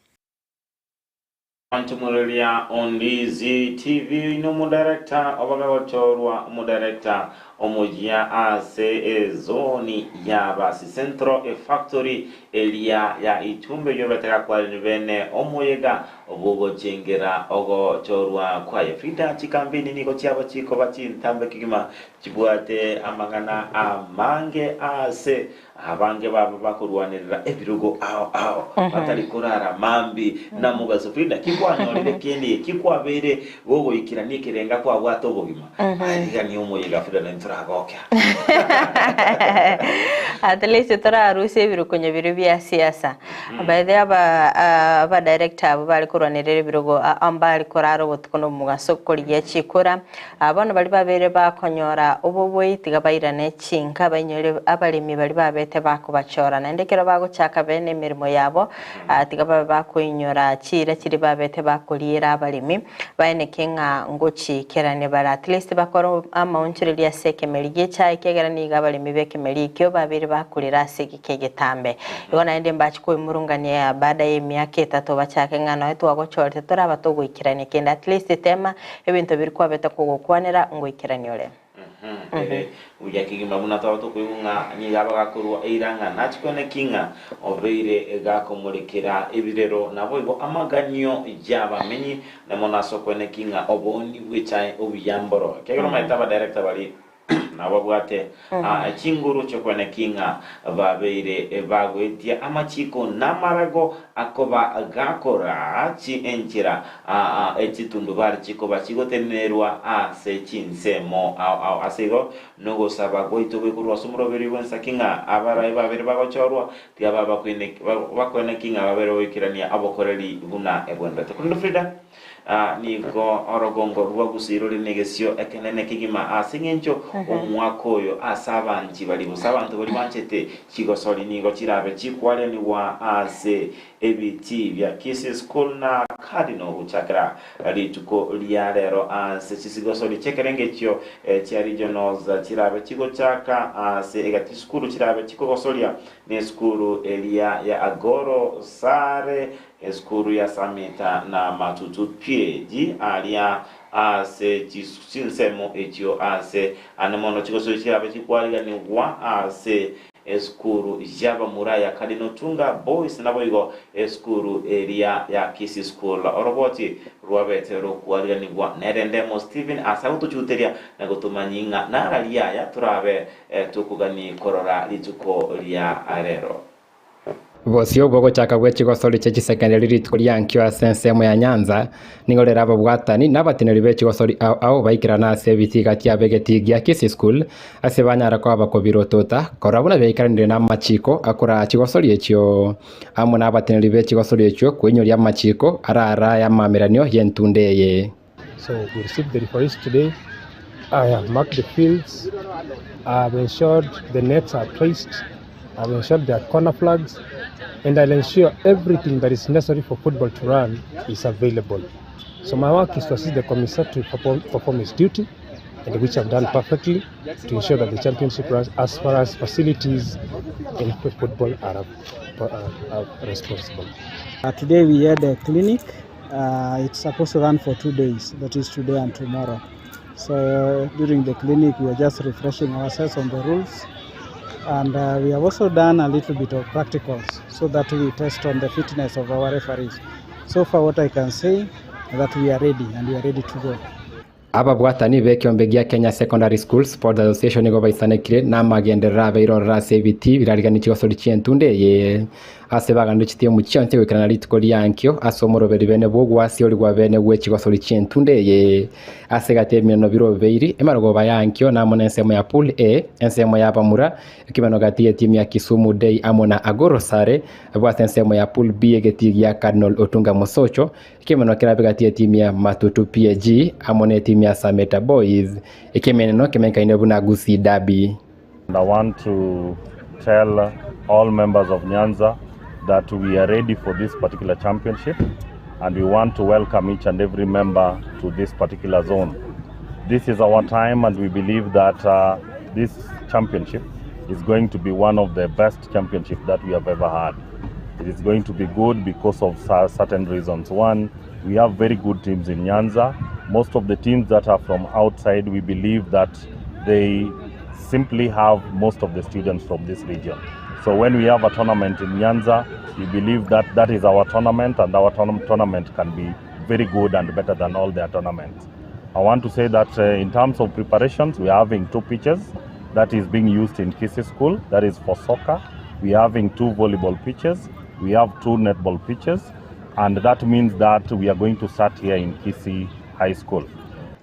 Antomoreria o Ndizi TV oino omodirector obagagochorwa omodirector omoyia ase ezoni ya Basi Central efactory eria ya Itumbe eyio betagakwarire bene omoyega bw'ogochengera ogochorwa kwaye. Frida chikambeni nigo chiaba chikoba chintambe kegima chibwate amang'ana amange ase abange babo bakorwanerera ebirogo ao ao batari korara mambi na mogaso. Frida ki kwanyorire kende eki kwabeire gogoikerania ekerenga kwabwate obogima? Aye omoyega Frida naintwe toragokea.
At least torarusie ebirokonyo biria bia siasa. By the way aba aba director abwo bare korwanerera ebirogo mbare korara obotuko na omogaso korigia chikura. Bono baria babere bakonyora obobui tiga bairane chinka bainyore abaremi baria babete bakobachora. Naende ekero bagochaka bene emeremo yabo tiga babe bakoinyora chiira chiria babete bakoriera abaremi. Baeneke ng'a ngochiikerania bare at least bakore amaonchoreria ase ekemeri gi'echae, ekiagera nigo abaremi b'ekemeri ekio babeire bakurera ase egeka egetambe. Igo naende mbache koimurungania baada y'emiaka etato bachake ng'a nonya twagochorete toraba togoikerania kende at least tema ebinto biria kwabete kogokwanera ngoikerania ore.
Ere buya kegima buna twaba tokoigwa ng'a nigo abagakorwa eira ng'a nachikwane ki ng'a obeire gakomorekera ebirero naboigo amaganio y'abamenyi na mono ase okwene ki ng'a obooni bw'echae obuya mboro. Ekiagera omanyete abadirector baria nabo babwate chinguru chi'okwene ki ng'a babeire bagoetia amachiko namarago akoba gakora chi'enchera Echitundubari chikoba chigotenenerwa ase chinsemo ao ao. Ase igo, nogosaba gwaito goikorwa ase omoroberi bw'ensaki ng'a abarai babere bagochorwa, tiga bakoeneki ng'a babere goikerania obokoreri buna ebwenerete. Korende Frida, nigo orogongo rwa Gusii rore negesio ekenene kegima ase eng'encho omwaka oyo ase abanchi baria gose abanto baria banchete chigosori nigo chirabe chikwarenigwa ase Ebitii bia Kisii School na Cardinal gochakera rituko ria rero ase chisigosori chi'ekerengo echio chia regionals chirabe chigochaka ase egati chisukuru chirabe chikogosoria nesukuru eria ya Agoro Sare, esukuru ya Samita na Matutu PAG aria ase chinsemo echio ase ande mono chigosori chirabe chikwariganigwa ase. Esukuru y'abamura ya Cardinal Otunga Boys naboigo esukuru eria ya Kisii School. Oroboti rwabete rokwariganigwa nere Ndemo Stephen ase agotochuteria na gotomanyia ing'a nararia aya torabe tokogani korora rituko ria rero.
Bosio bw'ogochaka gwe chigosori chie chisekenderi rituko ria ankio ase ensemo ya Nyanza, nigo rero ababwatani na abateneneri be chigosori ao ao baikerana ase ebitiga kiabegeti gia Kisii School ase banyara koba bakobirotota korora buna biaikeranire namachiko akoraa chigosori echio amo na abateneneri be chigosori echio koinyoria amachiko ararae amameranio y'entunda eye.
So we received the referees today. I have marked the fields. I have ensured the nets are placed. I have ensured there are corner flags. And I'll ensure everything that is necessary for football to run is available. So my work is to assist the commissioner to perform, perform his duty, and which I've done perfectly, to ensure that the championship runs as far as facilities in football are, are, are responsible.
Today we had a clinic. It's supposed to run for 2 days, that is today and tomorrow. So during the clinic we are just refreshing ourselves on the rules, and we have also done a little bit of practicals so that we test on the fitness of our referees. So far what I can say that we are ready and we are ready to go.
Ababwatani b'ekeombe gia Kenya Secondary Schools Sports Association nigo baisanekire namagenderero abeire ororo ase ebitii birariganirie chigosori chi'entunda eye ase baganire chitimu chionsi goikerana rituko ria ankio ase omoroberi bene bw'ogwasiorigwa bene gwe chigosori chi'entunda eye ase egati y'ebimeneno birobeiri emarogoba ya ankio na amo nensemo ya Pool A ensemo ya abamura ekimeno gati y'etimu ya Kisumu Day amo na Agoro Sare abwo ase ensemo ya Pool B egetii gia Cardinal Otunga Mosocho Ekemeneno kerabe gati y'etimu ya Matutu PAG amo n'etimu ya Sameta Boys, ekemeneno kemenekaine buna Gusii Derby.
And I want to tell all members of Nyanza that we are ready for this particular championship and we want to welcome each and every member to this particular zone. This is our time and we believe that uh, this championship is going to be one of the best championship that we have ever had. It is going to be good because of certain reasons. One, we have very good teams in Nyanza. Most of the teams that are from outside, we believe that they simply have most of the students from this region. So when we have a tournament in Nyanza, we believe that that is our tournament and our tournament can be very good and better than all their tournaments. I want to say that uh, in terms of preparations, we are having two pitches that is being used in Kisii School, that is for soccer. We are having two volleyball pitches, we have two netball pitches, and that means that we are going to start here in Kisii High School.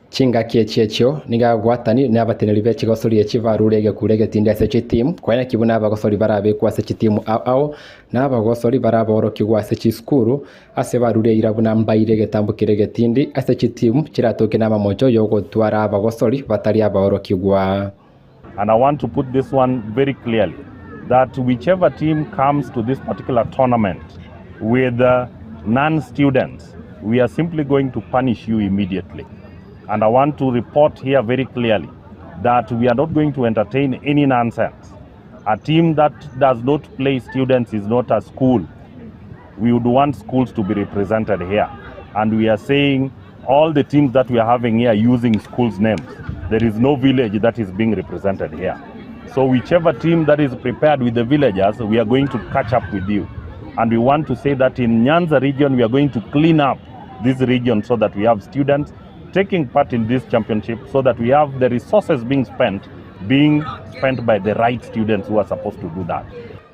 Chingaki echi echio nigo ababwatani na abateneneri be chigosori echi barure egekuro egetindi ase chitimu, koeneki buna abagosori barabekwe ase chitimu ao ao, na abagosori baraborokigwe ase chisukuru, ase barure eira buna mbaire egetambo keria egetindi ase chitimu chiratoke namamocho yogotwara abagosori batari abaorokigwa.
And I want to put this one very clearly that whichever team comes to this particular tournament with uh, non students, we are simply going to punish you immediately. And I want to report here very clearly that we are not going to entertain any nonsense. A team that does not play students is not a school. We would want schools to be represented here. And we are saying all the teams that we are having here using schools' names. There is no village that is being represented here. So whichever team that is prepared with the villagers, we are going to catch up with you. And we want to say that in Nyanza region, we are going to clean up this region so that we have students taking part in this championship so that we have the resources being spent being spent by the right students who are supposed to do that.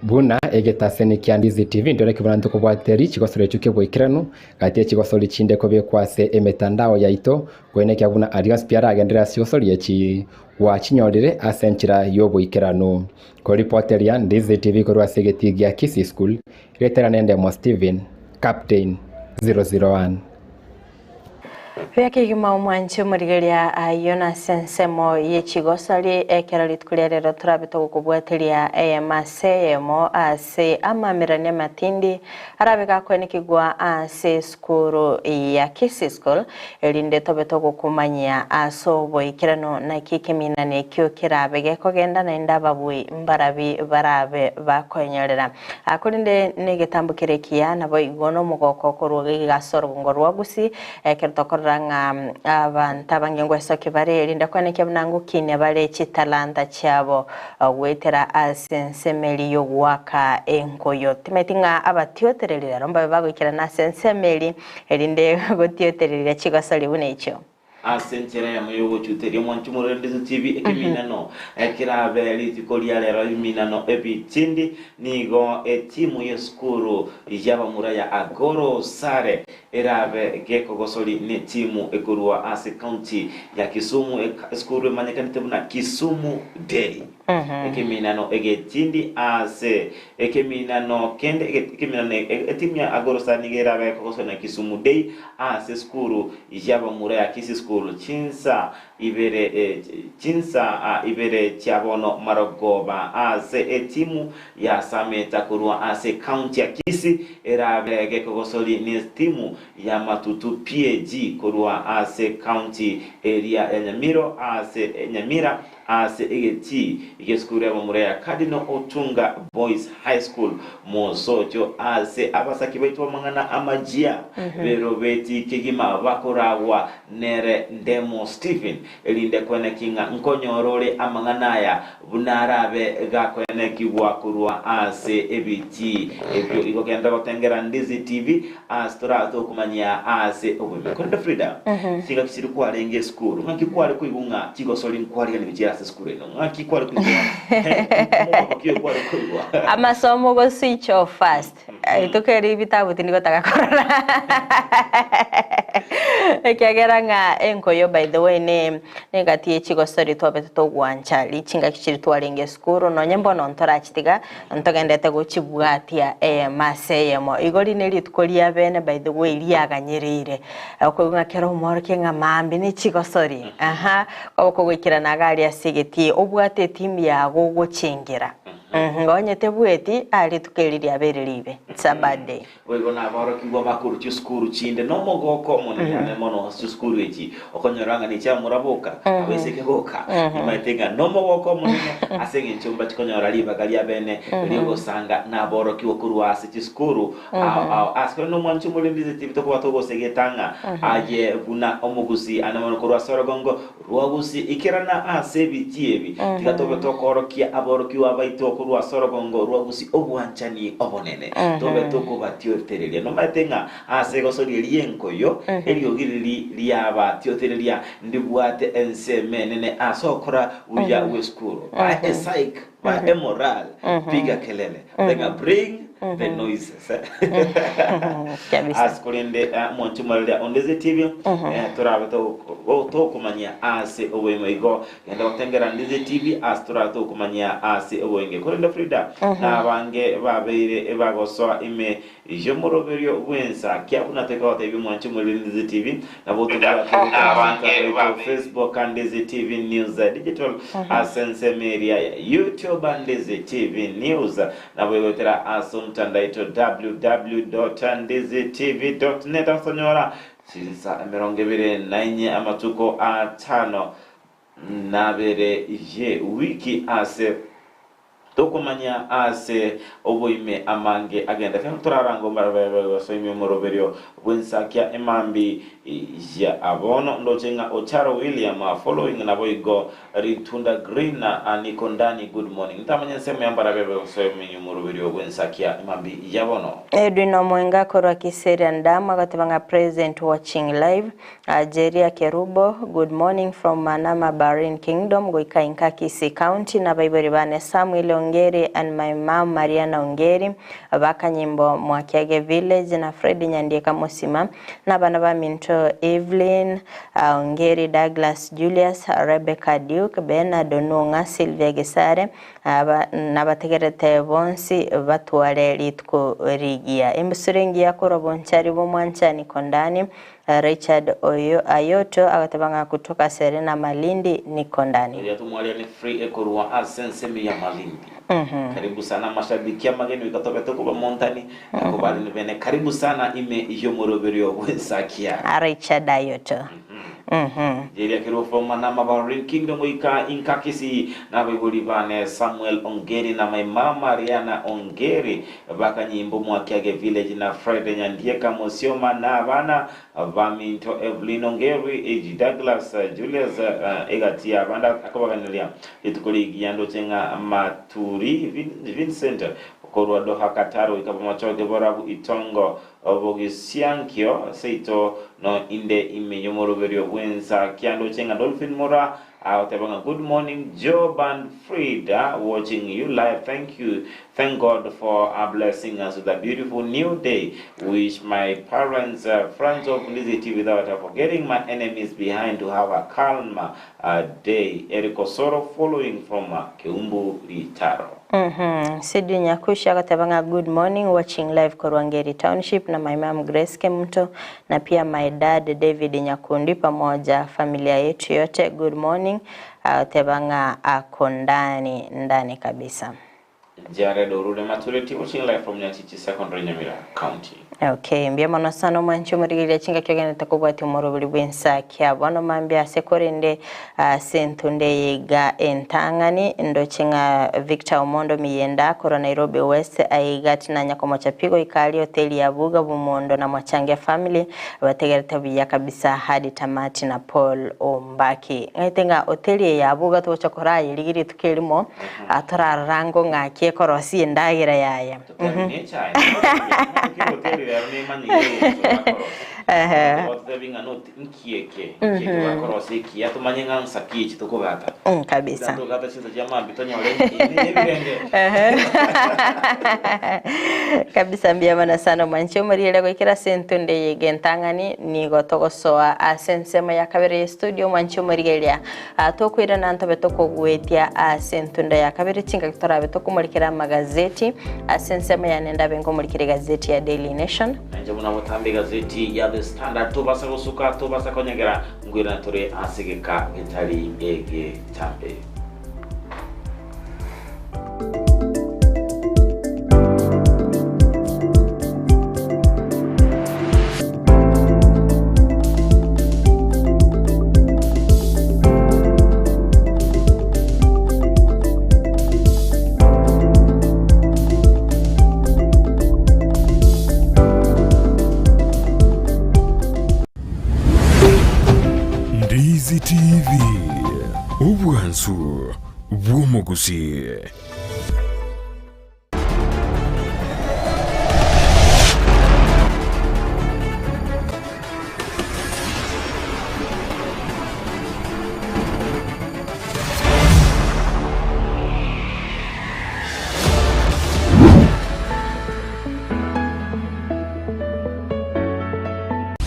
Buna egetaseni kia Ndizi TV ndore kebuna ntokobwateri chigosori echio keboikeranu gati echigosori chinde kobekwa ase emetandao yaito koenekia buna aria onsi pi aragenderere ase chigosori echi gwachinyorire ase enchera yoboikeranu. Koripoteria Ndizi TV korwa ase egetii gia Kisii School, retera nendemo Stephen, Captain 001.
Buya kegima omwanche omorigereria ayio nase ensemo ye chigosori ekero rituko ria rero torabe togokobwateria eyemo ase eyemo ase amamerani amatindi arabe gakoenekigwa ase esukuru ya Kisii School erinde tobe togokomanyia ase oboikeranu naki ekeminani ekio kerabe gekogenda naende ababui mbarabi barabe bakoenyorera. Korende negetambo kere ekiya naboigo nomogoko okorwa iga ase orogongo rwa Gusii ekero tokorora ng'a. ng'a abanto abange ngwesokia bare erinde koenekia buna ngokinia bare chitalanta chiabo goetera ase ensemo eria y'ogoaka enkoyo. Timanyeti ng'a abatiotereri rero mbabe bagoikerana ase ensemo eria erinde gotiotereria chigosori buna echio.
Ase enchera eyemo y'ogochuteria omwanchi omorende chibi ekeminano kerabe rituko ria rero ebiminano ebitindi nigo etimu y'esukuru y'abamura ya Agoro Sare erabe gekogosori netimu ekorwa ase county ya Kisumu esukuru emanyekanete buna Kisumu Day. Ekeminano egetindi ase ekeminano kende ekeminano etimu ya Agoro Sare nigo erabe gekogosori na Kisumu Day ase esukuru y'abamura ya Kisii School chinsa ibere chinsa ibere chia bono marogoba ase etimu ya Sameta korwa ase county ya Kisii erabe gekogosori netimu ya Matutu PAG korwa ase county eria ya Nyamiro ase Nyamira ase egetii gi'esukuru y'abamura ya Cardinal Otunga Boys High School Mosocho ase abasaki baito b'amang'ana amajia berobeti kegima bakoragwa nere Ndemo Stephen, erinde koeneki ng'a nkonyora ore amang'ana aya buna arabe gakoenekigwa korwa ase ebitii ebio. Igo genda gotengera Ndizi TV ase torabe tokomanyia ase oboime. Korende Frida, chingaki chiria kwarenge esukuru, ng'aki kware koigwa ng'a chigosori nkwariganigwe chire ase esukuru eno? Ng'aki kware koigwa? Omogoko ki oyo kware koigwa?
Amasomo go switch off fast. Rituko eri ebitabu tindigotaka korora ekiagera ng'a enkoyo by the way ne negati ye chigosori twabete togwancha chingaki chiria twarenge esukuru nonye mbono ntorachitiga Ntogendete gochibwatia eyemo ase eyemo. Igo ri nerituko ria bene by the way riaganyereire. Okoigwa ng'a kera omworokia ng'a maambia ne chigosori. Aha, kwaba kogoikerana iga aria ase egetii, obwate etimu yago ogochengera. Onye tebweti, ah rituko eri riabeire ribe. It's a bad day.
Boigo naborokigwa bakorwa chisukuru chinde nomogoko omonene ane mono ase chisukuru echi, okonyora ng'a nechiamura boka, abaiseke boka, nimaete ng'a nomogoko omonene ase engencho mbachi konyora ribaga riabene ri'ogosanga naborokigwa korwa ase chisukuru ao ao. Ase korende omwanchi omorendete tibi tokoba togosegeta ng'a aye buna omogusi ane mono korwa ase orogongo Rwagusi ikerana ase ebitii ebi, tiga tobe tokoorokia aborokigwa baito korwa ase orogongo rwagusi obwanchani obonene, tobe tokobatiotereria. Nomaete ng'a ase egosori eria y'enkoyo, eriogi riria riabatiotereria ndibwate ensemo enene ase ogokora buya gw'esukuru. Bae epsych, bae emoral, piga kelele, ng'a bring the noises.
Kabisa.
Ase korende eh, mwanche moraria onde ase TV eh, torabe tokomanyia ase oboimo igo genda gotengera Ndizi TV ase torabe tokomanyia ase oboinge korende Frida na abange babeire bagosoa ime y'omoroberio bw'ensa kia buna toikagotebia mwanche moraria Ndizi TV nabo tobwate goika Facebook Ndizi TV News Digital ase ensemo eria ya YouTube Ndizi TV News Naboigwetera ase omotandao oito www.ndizitv.net ase onyora chinsa 24 amatuko atano nabere ye wiki ase tokomanya ase oboime amange agendete. Torarange omorabebe gosoimia omoroberio bw'ensakia emambi ya bono. Ndoche ng'a Ocharo William following naboigo Ritunda Green na Niko Ndani good morning ntamanya ensemo ya mbarabe bagosoemia omoroberio bw'ensakia emambi ya bono.
Edwin Omwenga korwa Kiserian Dam agoteba ng'a present watching live. Jeria Kerubo, good morning from Manama Bahrain Kingdom goika inka Kisii County na abaibori bane Samuel Ongeri and my mum Mariana Ongeri bakanyimbo Mwakiage Village na Fred Nyandieka Mosima na abana baminto Evelyn Ongeri, Douglas Julius, Rebecca Duke, Bernard Onung'a, Sylvia Gesare, aba nabategerete bonsi batware rituko rigiya. Embusuro engiya korwa bonchari bw'omwanchani Kondani, Richard Oyo Ayoto agateba ng'a kutoka Serena Malindi ni Kondani.
Eria tomwariane free ekorwa ase ensemo ya Malindi. Karibu sana mashabiki amageni goika tobe tokobamontani na kobarina bene karibu sana ime y'omoroberio bw'ensakia.
Richard Ayoto.
Jeria Kerubo from Manama Bahrain Kingdom goika Inkakisi na abaibori bane Samuel Ongeri na my mama Riana Ongeri bakanyimbo Mwakiage village na Fred Nyandieka Mosioma na abana baminto Evelyn Ongeri Egi Douglas Julius egati ya abande akobaganeria rituko rigiya ndoche ng'a Maturi Vincent korwa Doha Qatar goika Bomachoge Borabu Itongo Obogisiankio seito no inde ime y'omoroberio bw'ensa kiandoche ng'a Dolphin Mura agoteba ng'a good morning Job and Frida watching you live thank you thank God for blessing us with a beautiful new day wish my parents friends of Lizzy TV without forgetting my enemies behind to have a calm day Eric Osoro following from Keumbu Ritaro.
Sydney Nyakushi agoteba ng'a good morning watching live korwa Ngeri township na my mum Grace Kemunto na pia my dad David Nyakundi pamoja familia yetu yote good morning agoteba ng'a ako ndani ndani kabisa.
Jared Orure Matureti watching live from Nyatichi Secondary Nyamira County.
Okay, mbuya mono sana omwanchi omorigereria chingaki ogenderete kobwatia omoroberi bw'ensa kia bono mambia ase korende ase entunda eye iga entang'ani ndoche ng'a Victor Omondo Miyenda korwa Nairobi West aiga tinanya komocha pi goika aria hoteli ya Buga Bumondo na Mwachangia family bategerete buya kabisa hadi tamati na Paul Ombaki. Ng'aete ng'a hoteli eye ya Buga togocha korayerigia rituko erimo torarora ango ng'aki ekorosia endagera yaye. Kabisa. Kabisa mbuya mono sana omwanchi omoriere goikera ase entunde eye iga entang'ani nigo togosoa ase ensemo ya kabere ye studio omwanchi omorigereria Tokoirana ntobe tokogwetia ase entunda ya kabere chingaki torabe tokomorikera amagazeti. Ase ensemo yane ndabe nkomorikera egazeti ya Daily Nation.
Nainche buna botambe egazeti ya The Standard tobasa gosuka, tobasa konyegera, nkoirana tore ase egeka getari egetambe.
Ndizi TV, obwansu bw'omogusi.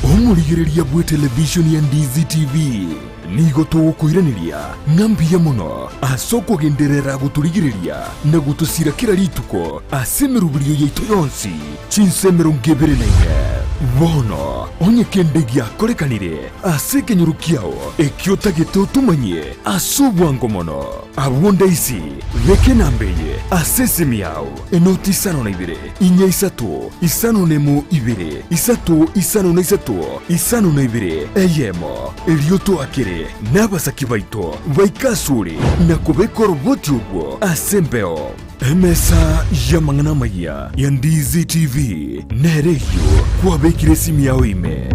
Omorigereria bw'etelevishoni ya Ndizi TV nigo togokoiraneria ng'a mbuya mono ase okogenderera gotorigereria na gotosira kera rituko ase emeroberio yaito yonsi chinsa 24. Bono onye kende giakorekanire ase ekenyoro kiao ekio otagete otomanyie ase obwango mono, abwo ndaisi beka enamba eye ase esimi yao, Enoti isano na ibere, inya isato, isano nemo ibere, isato isano na isato, isano na ibere, eyemo. Erio toakere nabasaki baito baike asore na kobeka oroboti orwo ase embeo. Emesa y'amang'ana amayia ya Ndizi TV nere eyio kwabekire esimi yao ime.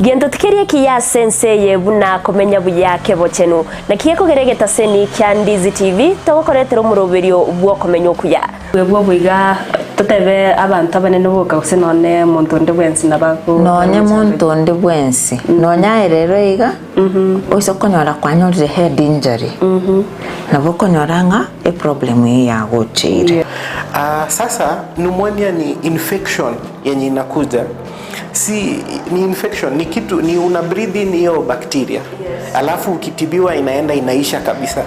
Gento tikeri ekiya ase ense eye buna komenya buya kebochenu. Naki gekogera egetaseni kia Ndizi TV togokoretera omoroberio bw'okomenya okuya.
Bwebwo iga totebe abanto abanene boka gose nonye omonto onde bwensi nabo ago
Nonye monto onde bwensi, nonye aye rero iga, oise konyora kwanyorire head injury, nabo okonyora ng'a eproblem eyio yagocheire.
Ah, sasa pneumonia ni infection yenye inakuja si ni infection ni kitu ni una breathe in hiyo bacteria alafu ukitibiwa inaenda inaisha kabisa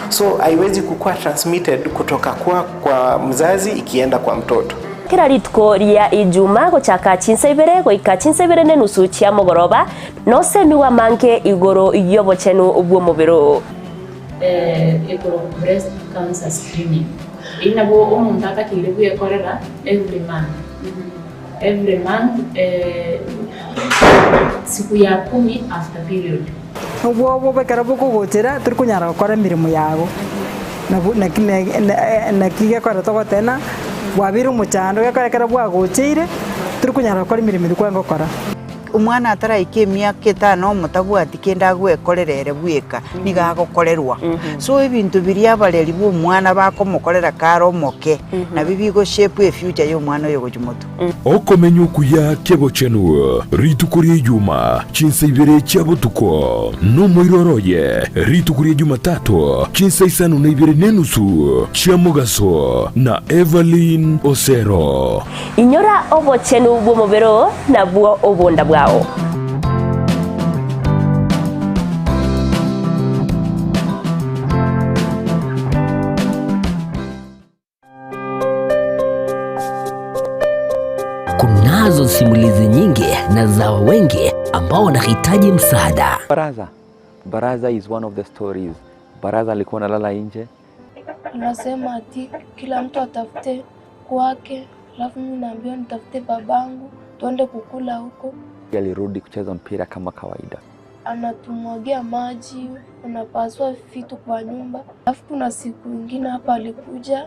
so haiwezi kukuwa transmitted kutoka kwa, kwa mzazi ikienda kwa mtoto
Kera rituko ria Ijuma gochaka chinsa ibere goika chinsa ibere nenusu chia mogoroba, nosemigwe amange igoro y'obochenu bw'omobere oo.
Igoro breast cancer screening. Eyio nabo omonto atakeire bwekorera every month, every month siku ya kumi after period.
Obwoba ekero bokogochera tori konyara gokora emeremo yago, nabo naki naki gekogera togoteba ng'a bwabeire omochando gekogera ekero bwagocheire tori konyara gokora emeremo eria kwarenge gokora.
Omwana ataraika emiaka etano omotabwati kende agwekorera ere bweka, nigo agokorerwa. So ebinto biria abareri ba omwana bakomokorera kare omoke, nabio bigo shape efuture ya omwana oyo gochia motwe.
Okomenya okuya k'obochenu rituko ria Ijuma, chinsa ibere chia botuko, nomoiroro oye rituko ria Jumatato, chinsa isano na ibere nenusu chia mogaso, na Evelyn Osero.
Inyora obochenu bw'omobere oo nabwo obonda bwao.
Kunazo simulizi nyingi na za wengi ambao wanahitaji msaada.
Baraza. Baraza is one of the stories. Baraza alikuwa analala nje.
Anasema ati kila mtu atafute kwake, alafu mimi naambiwa nitafute babangu tuende kukula huko.
Alirudi kucheza mpira kama kawaida.
Anatumwagia maji, anapasua vitu kwa nyumba. Alafu kuna siku ingine hapa alikuja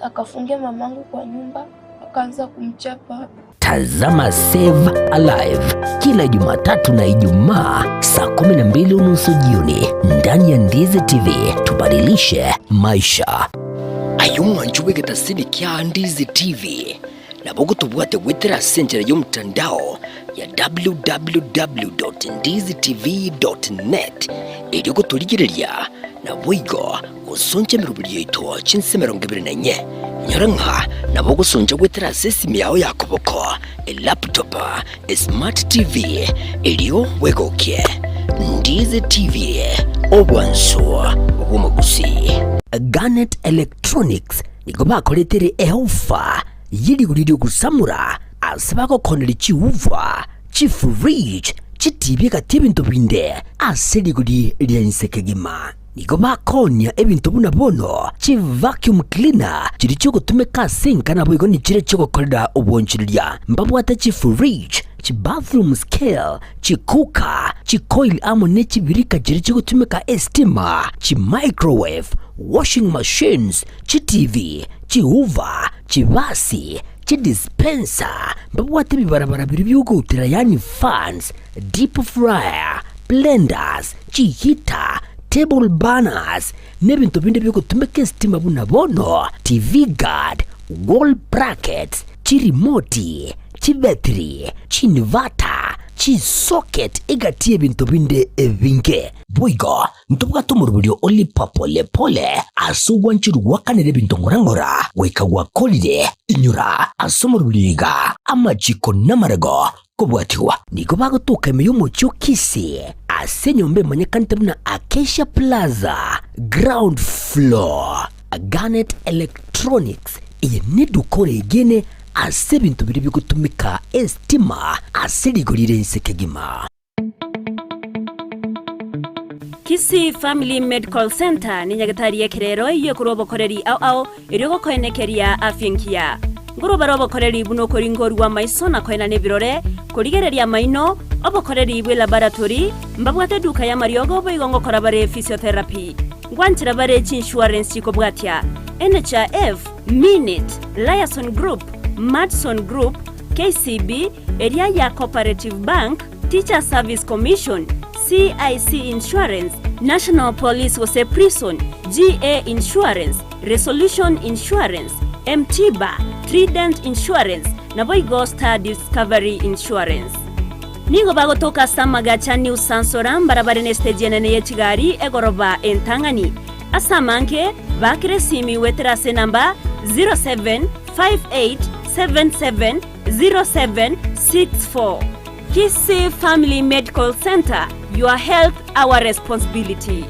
akafungia mamangu kwa nyumba akaanza kumchapa.
Tazama Save Alive kila Jumatatu na Ijumaa saa 12:30 jioni ndani ya Ndizi TV. Tubadilishe maisha. Aye omwancho bw'egetasini kia Ndizi TV nabo gotobwate goetera ase enchera y'omotandao ya www.ndizitv.net erio gotorigereria naboigo gosoncha emeroberi yaito chinse 24. Inyora ng'a nabo ogosoncha goetera ase esimi yao ya koboko, elaptop, esmart TV, erio bwegokie. Ndizi TV, obwansu bw'omogusii. Garnet Electronics nigo bakoretere eofa ye rigori ri'ogosamora ase bagokoneria chiuva, chifridge, chitibi egati ebinto binde ase rigori ria inse kegima. Nigo bakoonia ebinto buna bono chivacuum cleaner chiria chiogotumeka ase enka naboigo nichiria chiogokorera obwanchereria. Mbabwate chifridge, chibathroom scale, chicooker, chicoil amo ne chibirika chiria chigotumeka estima, chimicrowave, washing machines, chitivi, chihoover, chibasi, chidispenser, mbabwate ebibarabara biria biogoutera yaani fans, deep fryer, blenders, chiheater, table burners, na ebinto binde biogotumeka esitima buna bono TV guard, wall brackets, chirimoti, chibetiri, chiinverter, chisocket egati y'ebinto binde ebinge. Boigo ntobwate omoroberio o lipa pole pole ase ogwancherwa gwakanera ebinto ng'ora ng'ora goika gwakorire. Inyora ase omoroberio iga amachiko namarego kobwatigwa. Nigo bagotoka ime y'omochie o Kisii ase enyomba emanyekanete buna Acacia Plaza, ground floor. Garnet Electronics, eye neduka oregene ase ebinto biria bigotumeka estima ase rigori rire inse kegima.
Kisii Family Medical Centre nenyagetari y'ekerero eyio ekorwa obokoreri ao ao erio gokoenekeria afya engiya. Nkorwa bare obokoreri buna okoringorwa amaiso na koenana ebirore, korigereria amaino, obokoreri bwe laboratory, mbabwate eduka y'amariogo boigo ngokora bare physiotherapy. Ngwanchera bare chiinsurance chikobwatia, NHIF, Minit, Liason Group, Madison Group, KCB, eria ya Cooperative Bank, Teachers Service Commission, CIC Insurance, National Police gose Prison, GA Insurance, Resolution Insurance, M-Tiba, Trident Insurance, naboigo Star Discovery Insurance. Nigo bagotoka ase amagacho a New Sansora mbarabare nesiteji enene ye chigari egoroba entang'ani. Ase amange, baakera esimi goetera ase enamba 0758770764. Kisii Family Medical Centre, your health our responsibility.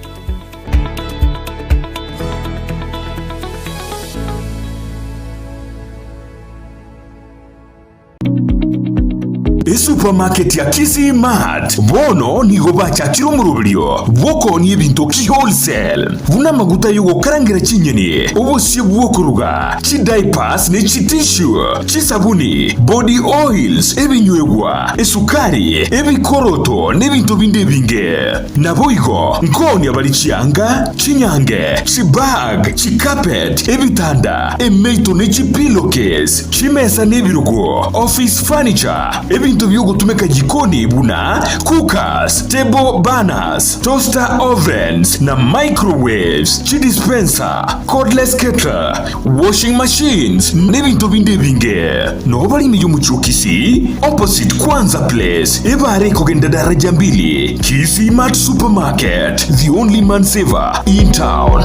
Esupermarket ya Kisii Mart bono nigo bachakire omoroberio bw'okoonia ebinto ki-wholesale, buna amaguta y'ogokarangera chinyeni, obosie bw'okoruga, chidiapers ne chitissue, chisabuni, body oils, ebinywegwa, esukari, ebikoroto na ebinto binde ebinge. Naboigo nkoonia bare chianga, chinyange, chibag, chicarpet, ebitanda, emeito ne chipillowcase, chimesa na ebirogo, office furniture, ebinto bi'ogotumeka jikoni buna cookers, table burners, toaster ovens na microwaves, chidispenser, cordless kettle, washing machines, na ebinto binde ebinge. Noo bare ime y'omochie o Kisii, opposite Kwanza Place, ebare ekogenda daraja mbili, Kisii Mart Supermarket, the only man saver in town.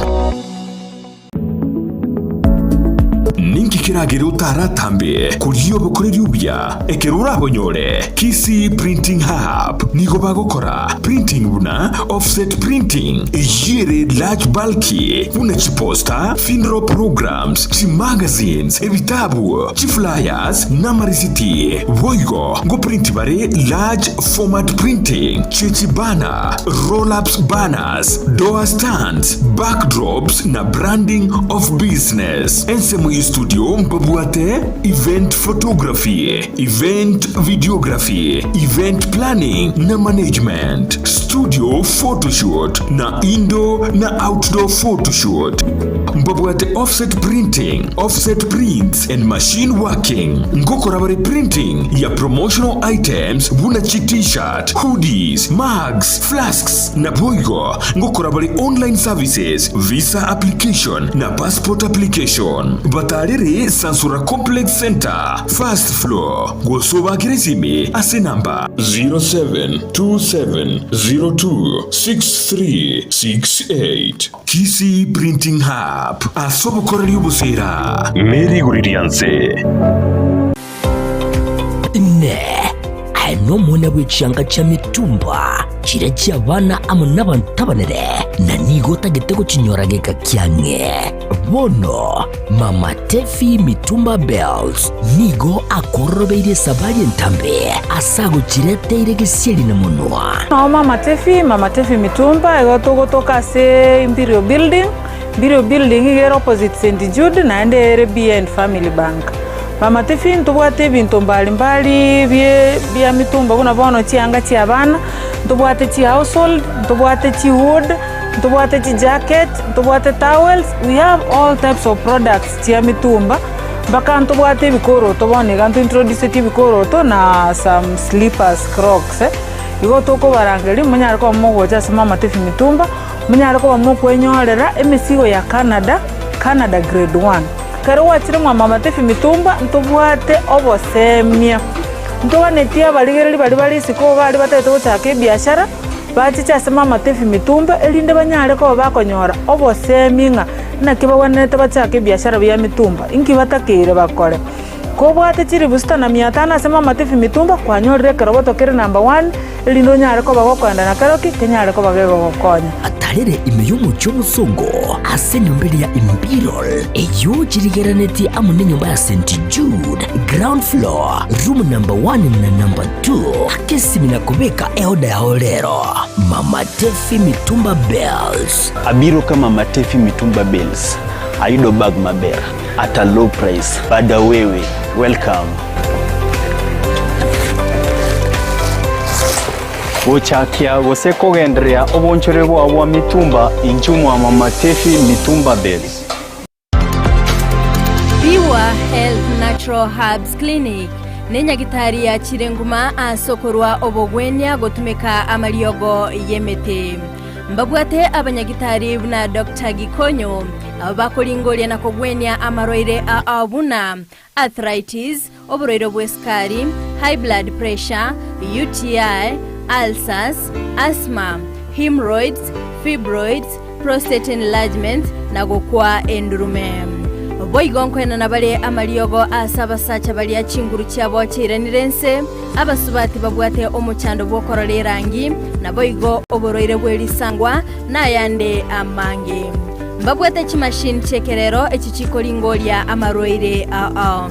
Ninki keragere otaratambe koria obokoreri obuya ekero orabonyore? Kisii Printing Hub nigo bagokora printing buna offset printing, eyio ere large bulky buna chiposter, funeral programs, chimagazines, ebitabu, chiflyers na amarisiti. Boigo ngoprint bare large format printing chie chibanner, roll ups banners, door stands, backdrops na branding of business. Ensemo ye studio mbabwate event photography, event videography, event planning na management, studio photoshoot na indoor na outdoor photoshoot. Mbabwate offset printing, offset prints and machine working. Ngokora bare printing ya promotional items buna chi t-shirt, hoodies, mugs, flasks naboigo ngokora bare online services, visa application na passport application. Batarere Sansura Complex Centre, first floor, gose obakere esimi ase enamba 0727026368. Kisii Printing Hub, ase obokoreri obosera ne rigori ria nse.
Inee! Aye nomwana bwe chianga chia mitumba, chiria chi'abana amo nabanto abanene, na nigo otagete gochinyora geka kiang'e? Bono Mama Tefi Mitumba Bells nigo akororobeirie esabari entambe ase agochireteire gesieri na monwa.
Nao Mama Tefi, Mama Tefi Mitumba, igo togotoka ase Imperial Building, Imperial Building iga ere opposite St Jude naende ere behind Family Bank. Mama Tefi ntobwate ebinto mbali mbali bie bia mitumba buna bono chianga chia abana, ntobwate chi household, ntobwate chi hood, ntobwate chi jacket, ntobwate towels, we have all types of products chia mitumba, mpaka ntobwate ebikoroto bono iga nto introduceti ebikoroto na some slippers, crocs. Igo tokobarangeria monyare koba mogocha ase Mama Tefi Mitumba, monyare koba mokwenyorera emesigo ya Canada, Canada grade one. Ekero gwachire mwa Mama Tefi Mitumba ntobwate obosemia, ntoganetie abarigereria baria bare isiko iga aria batagete gochaka ebiashara, bachiche ase Mama Tefi Mitumba erinde banyare koba bakonyora obosemi ng'a naki bagwenerete bachake ebiashara bia mitumba, inki batakeire bakore. Kobwate chilifu sita na mia tano ase Mama Tefi Mitumba, kwanyorire ekeroboto kere number one, erinde onyare koba gokoenda na keroki kenyare koba gegogokonya.
Atarere ime y'omochie omosongo ase enyomba eria ya Imperial, eyio chirigerenetie amo nenyomba ya St Jude, ground floor, room number one na number two. Aka esimi na kobeka eoda yao rero. Mama Tefi Mitumba Bales.
Abiro ka Mama Tefi Mitumba Bales, ayudo bag maber at a low price. Bada wewe, welcome.
Gochakia gose kogendereria obonchore bwao bwa mitumba inchuo mwa Mama Tefi Mitumba Bales.
Pure Health Natural Herbs Clinic nenyagitari yachire nguma ase okorwa obogwenia gotumeka amariogo y'emete. Mbabwate abanyagitari buna Doctor Gikonyo abo bakoringoria na kogwenia amarwaire ao buna arthritis, oborwaire bw'esukari, high blood pressure, UTI, ulcers, asthma, hemorrhoids, fibroids, prostate enlargement, na gokwa endurume. Boigo nkoenana bare amariogo ase abasacha baria chinguru chiabo chiairanire inse, abasubati babwate omochando bw'okorora erangi, naboigo oborwaire bwe risangwa, na ayande amange. Mbabwate chimashini chi'ekerero echi chikoringoria amarwaire ao.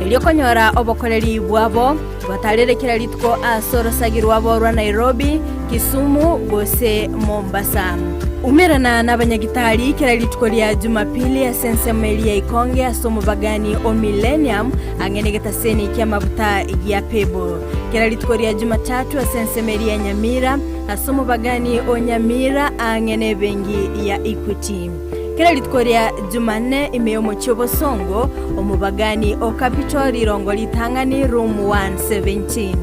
Erio konyora obokoreri bwabo, batarere kera rituko ase orosagi rwabo rwa Nairobi, Kisumu gose Mombasa. Umerana nabanyagitari kera rituko ria Jumapili ase ensemo eria Ikonge ase omobagani o Millennium ang'e negetaseni ki'amabuta gia Pebble. Kera rituko ria Jumatatu ase ensemo eria Nyamira ase omobagani o Nyamira ang'e nebengi ya Equity. Kera rituko ria Jumanne ime y'omochie obosongo, omobagani o Capital rirongo ritang'ani room 117.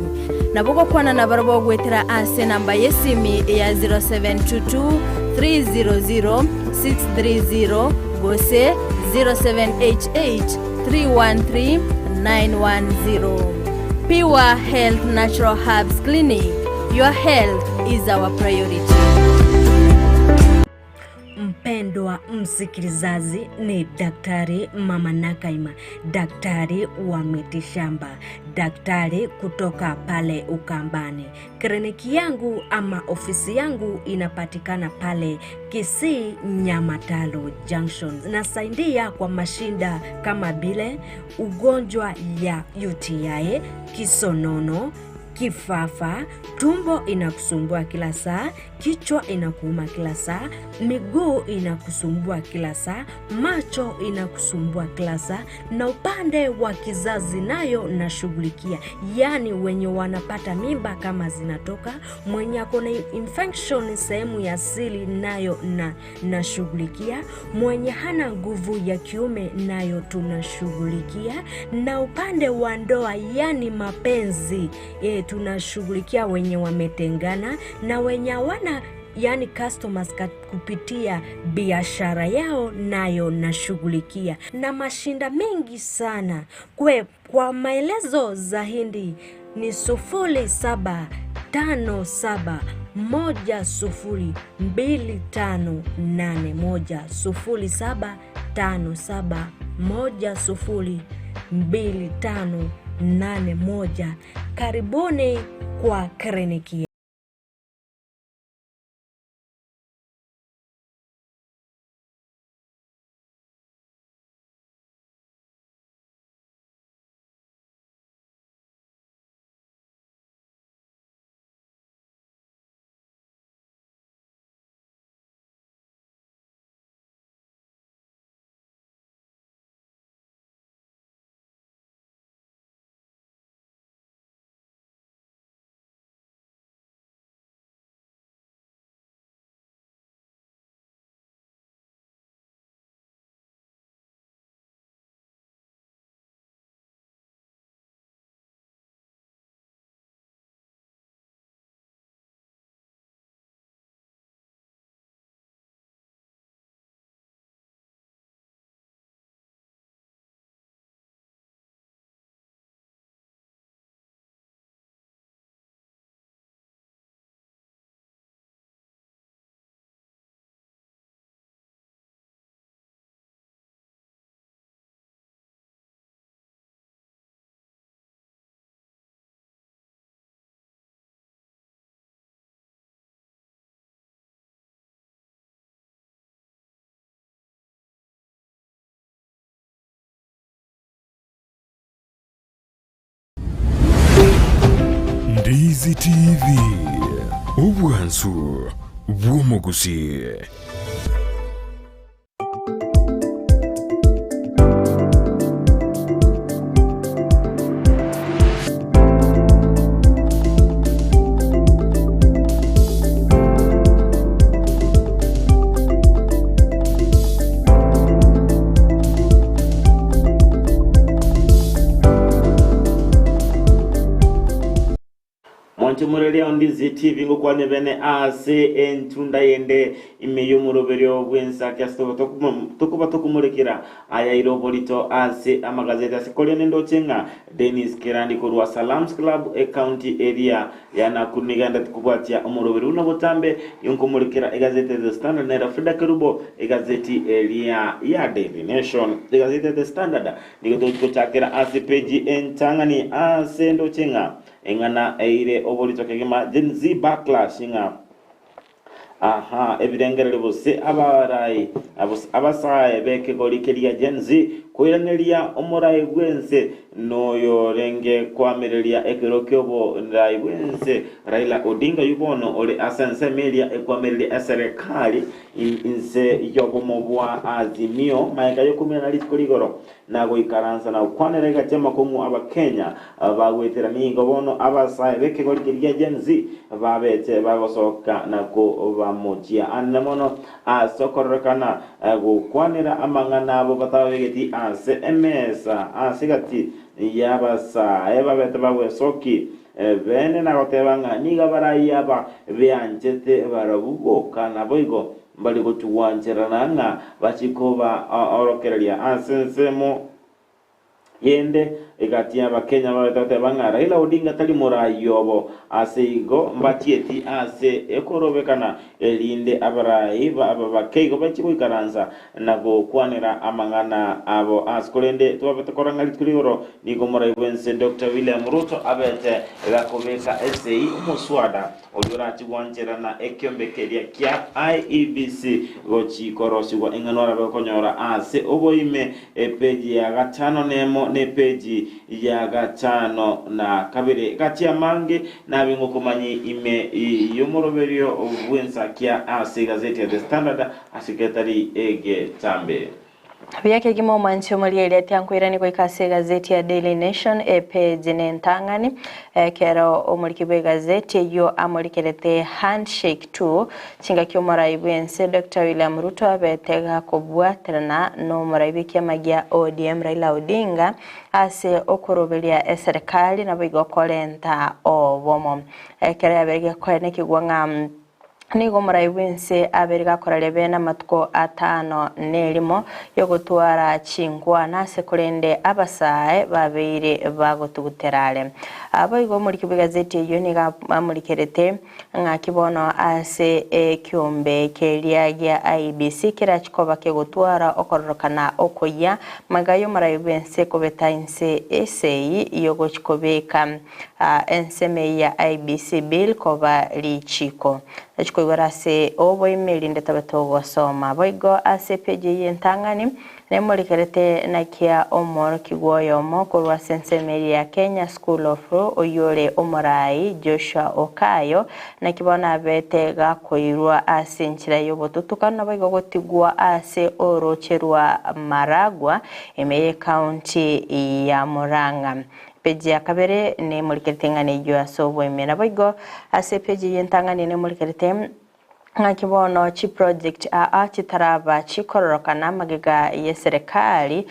Nabo gokwana nabarabwo goetera ase enamba y'esimi ya 0722 300 630 gose 0788 313 910. Pure Health Natural Herbs Clinic, your health is our priority.
Mpendwa msikilizaji, ni Daktari Mama Nakaima, daktari wa mitishamba, daktari kutoka pale Ukambani. Kliniki yangu ama ofisi yangu inapatikana pale Kisii Nyamatalo Junction. Nasaidia kwa mashinda kama vile ugonjwa ya UTI, kisonono, kifafa, tumbo inakusumbua kila saa, kichwa inakuuma kila saa, miguu inakusumbua kila saa, macho inakusumbua kila saa, na upande wa kizazi nayo nashughulikia, yaani wenye wanapata mimba kama zinatoka, mwenye ako na infection sehemu ya siri nayo na nashughulikia, mwenye hana nguvu ya kiume nayo tunashughulikia, na upande wa ndoa yani mapenzi e, tunashughulikia wenye wametengana na wenye hawana yani customers kupitia biashara yao nayo nashughulikia na mashinda mengi sana kwe, kwa maelezo zaidi ni 0757 10 2581 0757 10 2581. Karibuni kwa kliniki.
Ndizi TV, obwansu bw'omogusii.
Mwanche moreria onde ZTV ngokwane bene ase entunda yende ime y'omoroberio bw'ensake ase tokoba tokomorekera ayaire oborito ase amagazeti ase koria nendoche ng'a Dennis Kerandi korwa Salams Club ecounty area ya Nakuru nigo aendete kobwatia omoroberio buna botambe nkomorikera egazeti ya The Standard nere Frida Kerubo egazeti eria ya Daily Nation. Egazeti ya The Standard nigo togochi gochakera ase peji entang'ani ase ndoche ng'a eng'ana eire oborito kegima Gen Z backlash ng'a Aha, ebirengererio gose abarai, abasae b'ekegori keria Gen Z. Koiraneria omorai bw'ense noyorenge koamereria ekero ki'oborai bw'ense Raila Odinga oyio bono ore ase ensemo eria ekoamereria eserekari inse y'obomo bwa Azimio magega y'okominana rituko rigoro na goikaransa na gokwanera egati y'amakong'u Abakenya bagoetera nigo bono abasae b'ekegori keria gia Gen Z babete bagosoka na kobamochia anene mono ase okororekana gokwanera amang'ana abo batababegeti ase emesa ase egati y'abasae babete bagwesoki bene na goteba ng'a nigo abarai aba beanchete barabwo boka naboigo mbari gotugwancherana ng'a bachie kobaorokereria ase ensemo yende egati y'Abakenya babete goteba ng'a Raila Odinga tari morai obo, ase igo mbachieti ase ekorobekana erinde abarai aba bakeigo bachie goikaransa na gokwanera amang'ana abo ase korende twabete korora ng'a rituko rigoro nigo omorai bwense Doctor William Ruto abete gakobeka esei omoswada Oria orachie gwancherana ekiombe keria kia IEBC gochi korosigwa ing'ana orabe okonyora ase oboime epeji ya gatano nemo ne epeji ya gatano na kabere. Gati amange nabe ngokomanyi ime y'omoroberio bw'ensakia ase egazeti ya The Standard ase getari egetambe.
Buya kegima omwanchi omorigereria tiankoirani goika ase egazeti ya Daily Nation epeji nentang'ani ekero omoriki bw'egazeti eyio amorikerete handshake tu chingaki omorai bw'ense Doctor William Ruto abete gakobwaterana nomorai bw'ekiama gia ODM Raila Odinga ase okoroberia eserekari naboigo korenta obomo. Ekero yabeire gekoenekigwa ng'a Nigo omorai bw'ense abeire gakora ribe namatuko atano nerimo y'ogotwara chinkwana ase korende abasae babeire bagotugutera are. Boigo omoriki bw'egazeti eyio nigo amorikerete ng'aki bono ase ekiombe keria gia IEBC kerachi koba kegotwara okororokana okoyia magega y'omorai bw'ense kobeta inse esegi y'ogochi kobeka Ensemo eyio ya IEBC Bill koba richiiko. Tochi koigwera ase oboime erinde tobe togosoma. Boigo ase epeji eyio entang'ani nemorikerete nakia omworokigwa oyomo korwa ase ensemo eria ya Kenya School of Law oyio ore omorai Joshua Okayo naki bono abete gakoirwa ase enchera y'obotutukanu naboigo gotigwa ase oroche rwa Maragua ime y'ecounty ya Murang'a. Epeji ya kabere nemorikerete ing'ana eyio ase oboime. Naboigo ase epeji eyio entang'ani nemorikerete ng'aki bono chiproject aa chitaraba chikororokana magega y'eserekari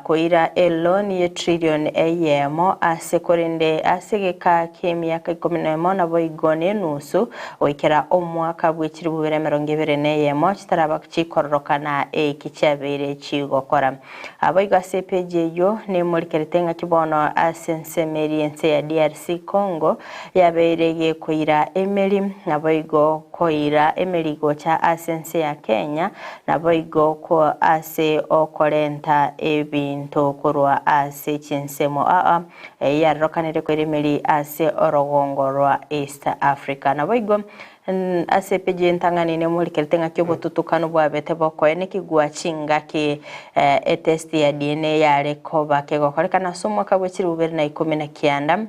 koira eloan ye trillion eyemo ase korende ase egeka ki'emiaka ikomi nemo naboigo nenusu goikera omwaka bwe chilifu bibere emerongo ebere neyemo chitaraba chikororokana eki chiabeire chigokora. Naboigo ase epeji eyio nemorikerete ng'aki bono ase ensemo eria ense ya DRC Congo yabeire gekoira emeri, naboigo koira emeri gocha ase ense ya Kenya, naboigo ko ase okorenta ebinto korwa ase chinsemo aa yarokanire koira emeri ase orogongo rwa East Africa. Naboigo Ase epeji entang'ani nemorikerete ng'aki obotutukanu bwabete bokoenekigwa chingaki etest ya DNA yare koba kegokorekana ase omwaka bwe chilifu bibere na ikomi na kianda.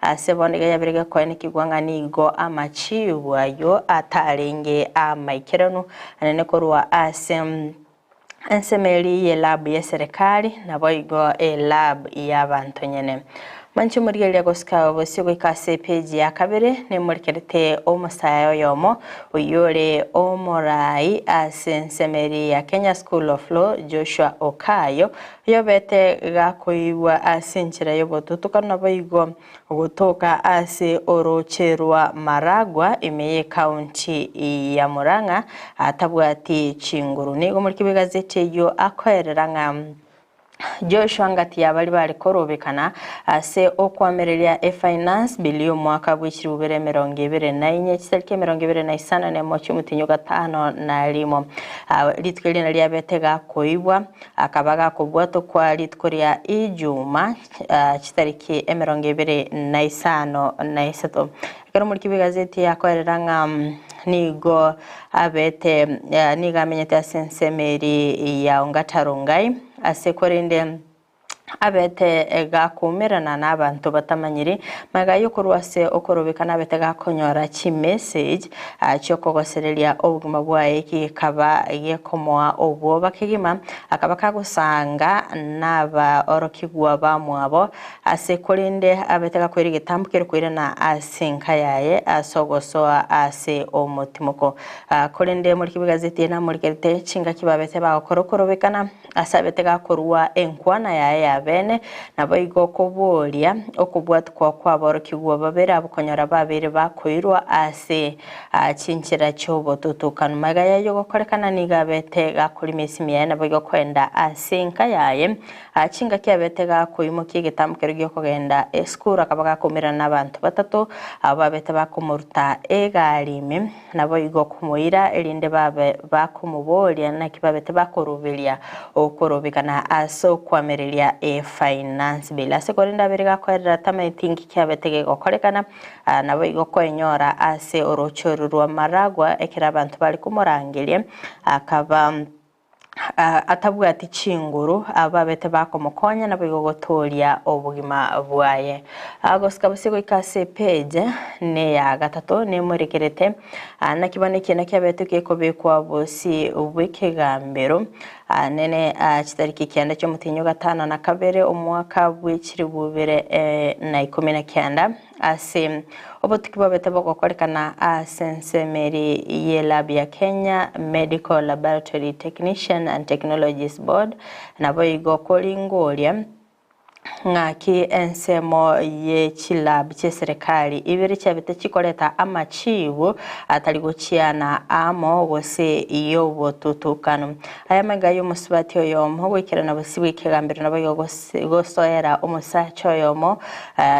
Ase bono iga yabere gekoenekigwa ng'a nigo amachibu ayio atarenge amaikeranu anene korwa ase Ensemo eria y'elab y'eserekari, naboigo elab y'abanto nyene. Manche morigereria gosika bosio goika ase epeji ya kabere, nemorikerete omosae oyomo oyio ore omorai ase ensemo eria ya Kenya School of Law, Joshua Okayo, oyobete gakoigwa ase enchera y'obotutukanu naboigo Gotoka ase orooche rwa Maragua ime y'ecounty ya Murang'a atabwati chinguru. Nigo omoriki bw'egazeti eyio akoerera ng'a Joshua ngati ya baria bare korobekana ase okoamereria efinance bill y'omwaka bwe chilifu bibere emerongo ebere na inye chitariki emerongo ebere na isano na emo chi'omotienyi o gatano na rimo. Rituko erio nario riabete gakoibwa akaba gakobwatokwa rituko ria Ijuma chitariki emerongo ebere na isano na isato. Ekero omoriki bw'egazeti akoerera ng'a nigo abete nigo amenyete ase ensemo eria ya Ongata Rongai. ase korende abete gakuumerana n'abanto batamanyiri, magega y'okorwa ase okorobekana abete gakonyora chimessage chiokogosereria obogima bwaye gekaba gekomoa obwoba kegima, akaba kagosanga nabaorokigwa bamwabo ase korende abete gakoira egetambo keria koirana ase enka yaye ase ogosoa ase omotimoko. Korende moriki bw'egazeti eye namorikerete chingaki babete bagokora okorobekana. Ase abete gakorua enkwana yaye ya bene, naboigo okoboria okobwatukwa kw'aborokigwa babere abwo konyora babeire bakoirwa ase chinchera chi'obotutukanu. Magega y'ayio gokorekana nigo abete gakorima esimi yaye naboigo koenda ase enka yaye. Chingaki abete gakoimokia egetambo keria gi'okogenda esukuru akaba gakoumerana nabanto batato abwo babete bakomoruta egari ime. Naboigo komoira, erinde babe bakomoboria naki babete bakoroberia okorobekana ase okwamereria efinance bill. Ase korende abere gakoerera tamaeti inki kiabete gegokorekana, naboigo koenyora ase orooche oru rwa Maragua ekero abanto bare komorangeria akaba atabwati chinguru, abwo babete bakomokonya naboigo gotooria obogima bwaye. Gosika bosie goika ase epage neya gatato nemorekerete, naki bono ekiina kiabete gekobekwa bosie bw'ekegambero nene chitariki kianda chi'omotienyi o gatano na kabere omwaka bwe chilifu ibere na ikomi na kianda. Ase obotuki bobete bogokorekana ase ensemo eri ye lab ya Kenya Medical Laboratory Technician and Technologist Board, naboigo koringoria ng'aki ensemo ye chilab chieserekari ibere chiabete chikoreta amachibu atari gochiana amo gose yobotutukanu. Aya amaiga y'omosubati oyomo goikerana bosio bw'ekegambero naboigo gosoera omosacha oyomo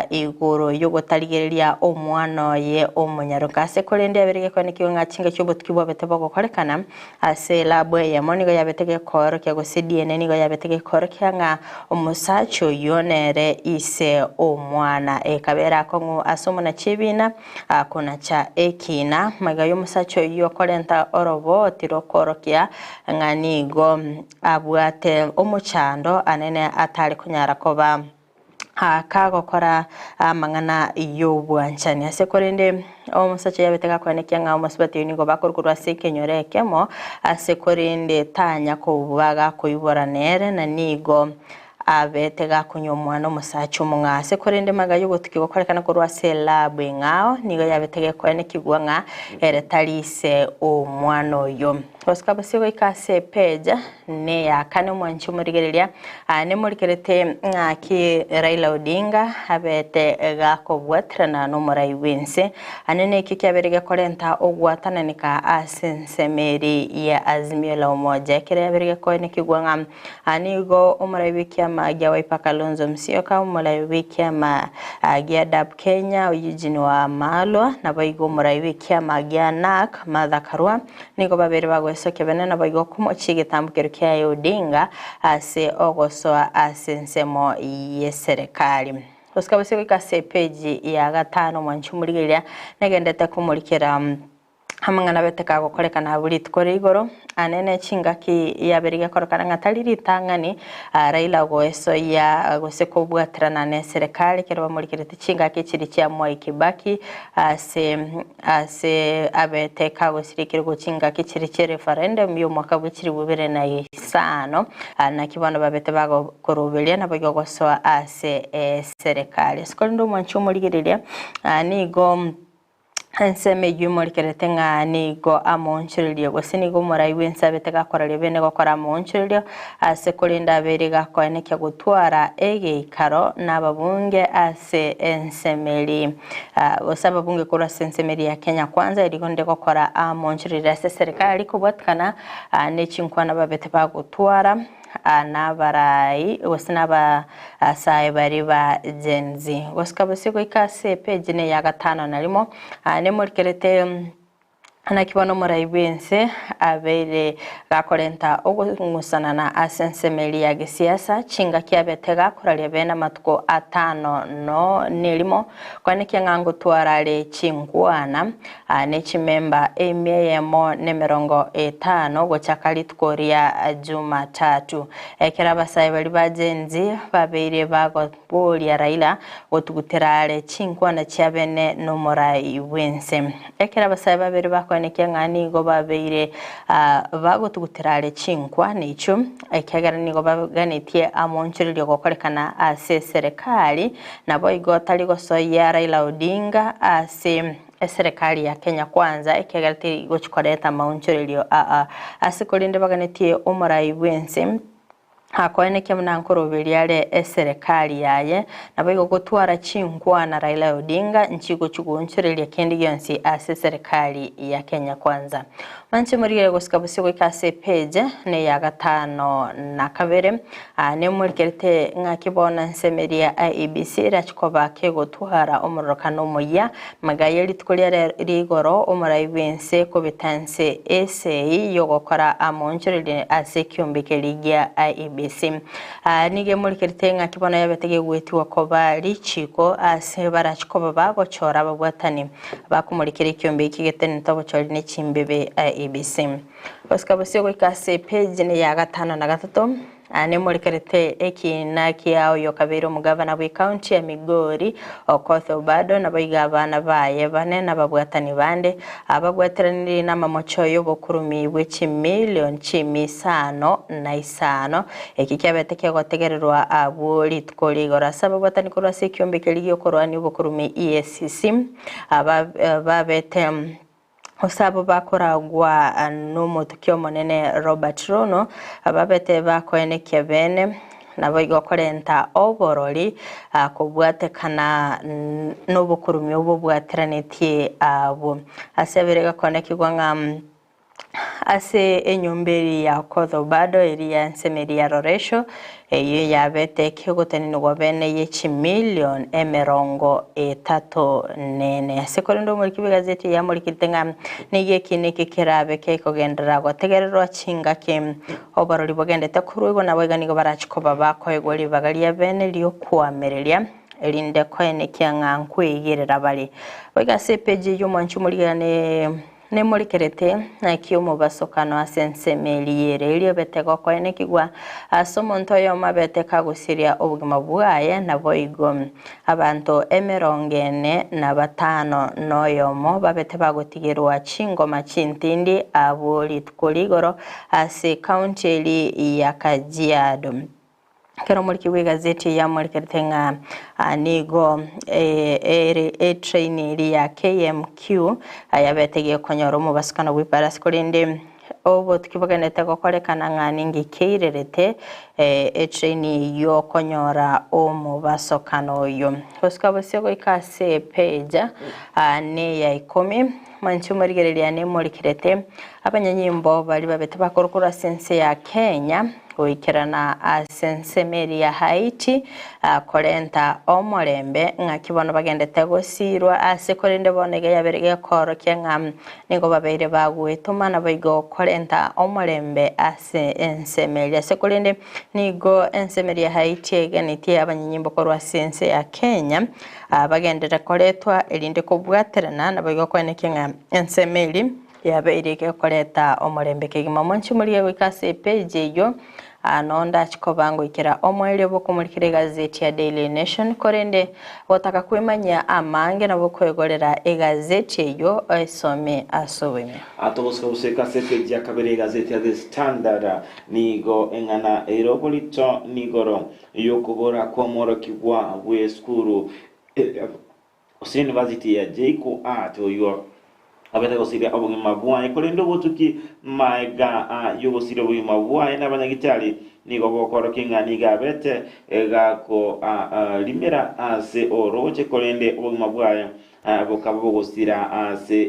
igoro y'ogotarigereria omwana oye omonyaroka. Ase korende abere gekoenekigwa ng'a chingaki obotuki bwabete bogokorekana ase elabu eyemo nigo yabete gekoorokia gose DNA nigo yabete gekoorokia ng'a omosacha oyio nere ise omwana. Ekaba ere akong'u ase omonachi ebina konacha ekina. Magega y'omosacha oyio korenta oroboti rokoorokia ng'a nigo abwate omochando anene atare konyara koba kagokora amang'ana y'obwanchani. Ase korende omosacha oyio abete gakoenekia ng'a omosubati oyio nigo bakorukorwa ase ekenyoro ekemo, ase korende tanya koba gakoibora nere, na nigo abete gakonywa omwana omosacha omong'ao. Ase korende magega y'ogotukia gokorekana korwa ase elabu eng'ao, nigo yabete gekoenekigwa ng'a ere tari ise omwana oyio. Gosika bosio goika ase epeja neya kane omwanchi omorigereria, nemorikerete ng'aki Raila Odinga abete gakobwaterana nomorai bw'ense. Ane nekio kiabeire gekorenta ogwatananeka ase ensemo eri ya Azimio la Umoja. Ekero yabeire gekoenekigwa ng'a nigo omorai bw'ekiama gia Wiper Kalonzo Musyoka, omorai bw'ekiama gia DAP Kenya Eugene Wamalwa, naboigo omorai bw'ekiama gia NARC Martha Karua, Nigo babere bagoesokia bene naboigo komochia egetambokero kiaye Odinga ase ogosoa ase ensemo y'eserekari. Gosika bosio goika ase epeji ya gatano omwanchi omorigereria negendete komorikera amang'ana abete kagokorekana abwo rituko ria igoro ane ne chingaki yabere gekorokana ng'a tari ritang'ani Raila goesoyia gose kobwaterana neserekari ekero bamorikerete chingaki chiria chia Mwai Kibaki ase Ase abete kagosiria ekerogo chingaki chiria chie referendum y'omwaka bwe chilifu ibere na isano, naki bono babete bagokoroberia naboigo gosoa ase eserekari. Ase korende omwanchi omorigereria nigo ensemo eyio emorikerete ng'a nigo amoonchoreria gose nigo omorai bw'ense abete gakoraria bene gokora amoonchorerio ase korende abeire gakoenekia gotwara egeikaro na ababunge ase ensemo eria. Gose ababunge korwa ase ensemo eria ya Kenya Kwanza erio rinde gokora amonchoreri ase eserikari kobwatikana ne chinkwana babete bagotwara nabarai gose nabasae baria ba Gen Z. Gosika bosio goika ase epage neya gatano na rimo nemorikerete. Naki bono omorai bw'ense abeire gakorenta okong'usanana ase ensemo eria ya gesiasa, chingaki abete gakoraria bene amatuko atano no nerimo, koenekia ng'a ngotwara are chinkwana ne chimemba emia eyemo nemerongo etano gochaka rituko ria Jumatatu. Ekero abasae baria ba Gen Z babeire bagoboria Raila gotugutera are chinkwana chia bene nomorai bw'ense. Ekero abasae babere bakoenekia ng'a nigo babeire bagotugutera are chinkwana echio, ekiagera nigo baganetie amoonchorerio gokorekana ase eserekari, naboigo tari gosoyia Raila Odinga ase eserekari ya Kenya Kwanza, ekiagera teri gochi koreta amaonchorerio aa. Ase korende baganetie omorai bw'ense Akoenekia buna nkoroberia are eserekari yaye, naboigo gotwara chinkwana Raila Odinga nchigochi goonchoreria kende gionsi ase eserekari ya Kenya Kwanza. Manche morigere gosika bosio goika ase epage neya gatano na kabere nemorikerete ng'aki bono ensemo eria ya IEBC erachi koba kegotwara omororokano omoyia magega ye rituko ria rero rigoro omorai bw'ense kobeta ense esegi y'ogokora amoonchorerie ase ekiombe keria gia IEBC. Nigo emorikerete ng'aki bono yabete gegwetigwa koba richiko ase barachi koba bagochora ababwatani bakomorikera ekiombe eki getenenete obochori ne chimbebe IEBC. Gosika bosio goika ase epage ya gatano na gatato. Nemorikerete ekiina kia oyokabeire omogavana bw'ecounty ya Migori, Okoth Obado, naboigo abana baye bane nababwatani bande, ababwateranirie namamocho y'obokurumi bwe chimilion chimi isano na isano. Eki kiabete kegotegererwa abwo rituko rigoro ase ababwatani korwa ase ekiombe keria giokorwania obokurumi EACC, babete Gose abwo bakoragwa n'omotukia omonene Robert Rono, babete bakoenekia bene, naboigo korenta oborori kobwatekana nobokurumi obwo bwateranetie abwo. Ase abere gakonekigwa ng'a ase enyomba eria ya Okoth Obado eria ensemo eria ya Loresho, Eyio yabete ekegotenenigwa bene ye chimilion emerongo etato nene. Ase korende omoriki bw'egazeti eye amorikirete ng'a nigo eki neke kerabe kekogenderera gotegererwa chingaki oborori bogendete korwa igo naboigo nigo barache koba bakoegwa ribaga ria bene riokoamereria erinde koenekia ng'a nkweigerera bare. Boigo ase epeji eyio omwanchi omorigerane Nemorekerete naki omobasokano ase ensemo eria ere, erio obete gokoenekigwa ase omonto oyomo abete kagosiria obogima bwaye, naboigo abanto emerongo ene na batano noyomo babete bagotigerwa chingoma chintindi abwo rituko rigoro ase ekaunti eria ya Kajiado. Ekero omoriki bw'egazeti eye amorekerete ng'a nigo ere etrain eria ya KMQ yabete gekonyora omobasukano bw'ebarasi korende obotuki bogenderete gokorekana ng'a ninki keirerete etrain eyio konyora omobasokano oyio. Gosuka bosio goika ase epeja neya ikomi mwanche omorigereria nemorekerete abanyanyimbo baria babete bakorokora ase ense ya Kenya. Goikerana ase ensemo eria ya Haiti, korenta omorembe, ng'aki bono bagendete gosiirwa ase korende bono iga yabeire gekoorokia ng'a nigo babeire bagwetoma naboigo korenta omorembe ase ensemo eria. Ase korende nigo ensemo eria ya Haiti eganetie abanyanyimbo korwa ase ense ya Kenya bagenderere koretwa erinde kobwaterana naboigo koenekia ng'a ensemo eria Yabeire gekoreta omorembe kegima. Omonche morigie goika ase epage eyio, aa noo ndachi koba ngoikera omoerio bw'okomorikera egazeti ya Daily Nation, korende gotaka kwemanyia amange nabo okoegorera egazeti eyio oesome ase oboime.
Atogosika goseka ase epeji ya kabere y'egazeti ya The Standard, nigo eng'ana ere oborito nigoro y'okobora kw'omworokigwa bw'esukuru Gose University ya JKUAT oyio obete gosiria obogima bwaye, korende obotuki maega y'ogosiria obogima bwaye nabanyagitari nigo bokorokia ng'a nigo abete gakorimera ase orooche, korende obogima bwaye bokaba bogosira ase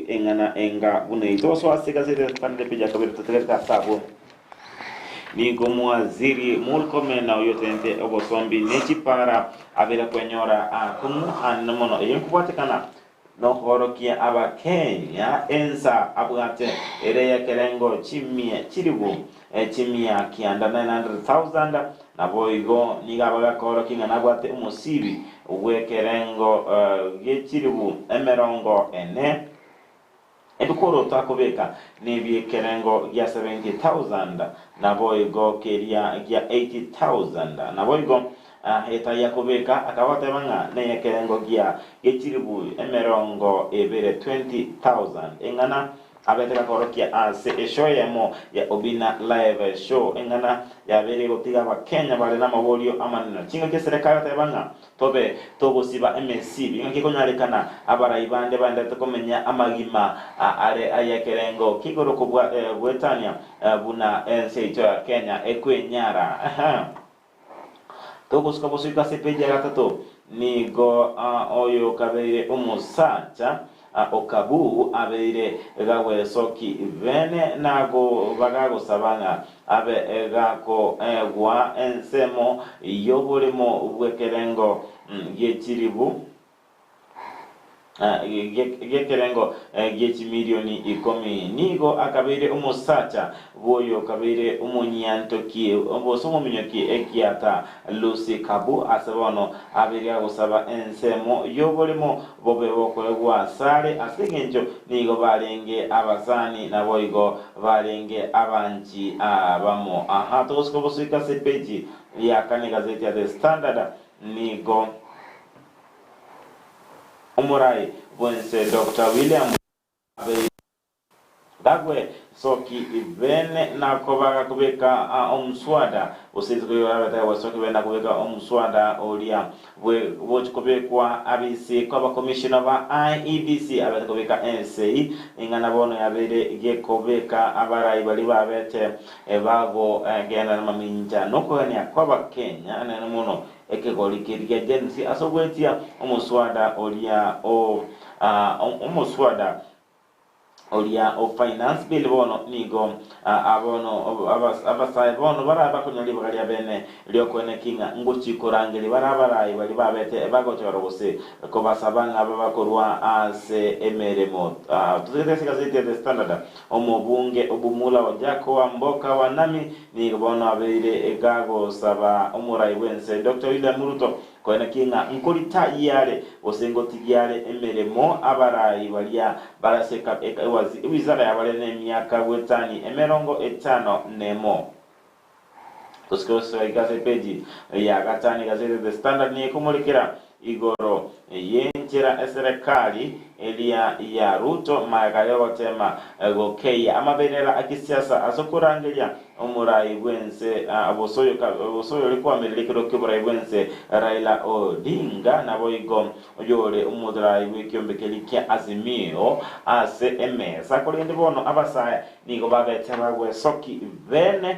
eng'ana enga buna eyio. Togosoa ase egazeti ya Standard page ya kabere totegerete ase abwo. Nigo Mwaziri Murkomen oyio otenenete obosombi ne chipara abeire kwenyora akong'u anene mono eyio nkobwatekana. Nokoorokia Abakenya ensa abwate ere y'ekerengo chimia chilifu chimia kianda, 900,000, naboigo nigo abagakoorokia ng'a nabwate omosibi bw'ekerengo gie chilifu emerongo ene. Ebikoroto akobeka nebi'ekerengo gia 70,000, naboigo keria gia 80,000. Naboigo etai akobeka akaba goteba ng'a neyekerengo gia gechiribu emerongo ebere, 20,000. Eng'ana abete gakorokia ase eshow eyemo ya Obina Live Show, eng'ana yabeire gotiga Abakenya bare namaborio amanene. Chingaki eserekari goteba ng'a Tobe togosiba emesibi, ng'aki ekonyarekana abarai bande baenderete komenya amagima are ay'ekerengo ki'igoro kobua goetania buna ense yaito ya Kenya ekwenyara. Togosuka bosuiko ase epeji ya gatato, nigo oyo kabeire omosacha Okabu abeire gagwesoki bene nagobagagosaba ng'a abe gakoegwa ensemo y'oboremo bw'ekerengo gie chilifu gi'ekerengo gie chimilioni ikomi. Nigo akabeire omosacha bw'oyo okabeire omonyiantoki gose omominyoki ekiata Lucy Kabu ase bono abeire agosaba ensemo y'oboremo bobe bokoegwa asare, ase engencho nigo barenge abasani naboigo barenge abanchi abamo. Aha, togosuka obosuiko ase epeji ya kane egazeti ya The Standard, nigo omorai bwense Doctor William abeire Gagwe soki bene nakoba gakobeka omuswada, gose rituko riria barabete gagwe soki bene nakobeka omuswada oria bwe gochi kobekwa abisi kw'abakomishona ba IEBC abete kobeka esei ing'ana bono yabeire gekobeka abarai baria babete bagogenda namamincha nokogania kw'abakenya anene mono ekegori keria gia Gen Z ase ogoetia omoswada oria o omoswada Oria o Finance Bill bono nigo abono abasae bono barabe bakonyora ribaga ria bene riokoeneki ng'a ngochi korangeria bare abarai baria babete bagochorwa gose kobasaba ng'a babakorwa ase emeremo. Totagete ase egazeti ya The Standard, omobunge Obumula Ojako Wamboka wa Nami nigo bono abeire gagosaba omorai bwense Doctor William Ruto Koeneki ng'a nkorita are gose ngotigia are emeremo abarai baria bare ase ewizara yabare nemiaka goetani emerongo etano nemo. Tosike gosoa ase epeji ya gatano egazeti The Standard nigo ekomorekera igoro y'enchera eserekari eria ya Ruto magega yogotema gokeyia amaberera a kisiasa ase okorangeria Omorai bw'ense gose oyore koamereria ekero ki'oborai bw'ense Raila Odinga naboigo oyore omorai bw'ekiombe keria kia Azimio ase emesa. Korende bono abasae nigo babete bagwesoki bene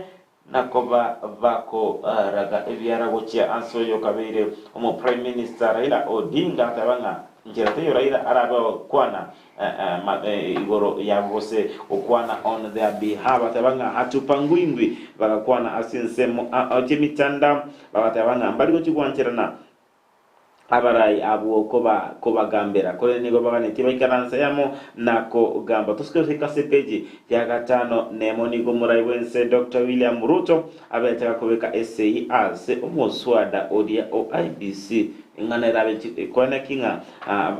na koba bakoraga ebiara gochia ase oyo okabeire omo Prime Minister Raila Odinga ateba ng'a nchera teiyo Raila arabe ogokwana igoro yabo gose gokwana on their behalf, bateba ng'a hatupangwingwi, bagakwana ase ensemo chi'emitandao, bagateba ng'a mbari gochia gwancherana abarai abwo koba kobagambera, korende nigo baganetie baikaranse amo na kogamba. Tosuke goika ase epeji ya gatano nemo nigo omorai bw'ense Doctor William Ruto abete gakobeka esegi ase omoswada oria o IEBC Ing'ana erabe koeneki ng'a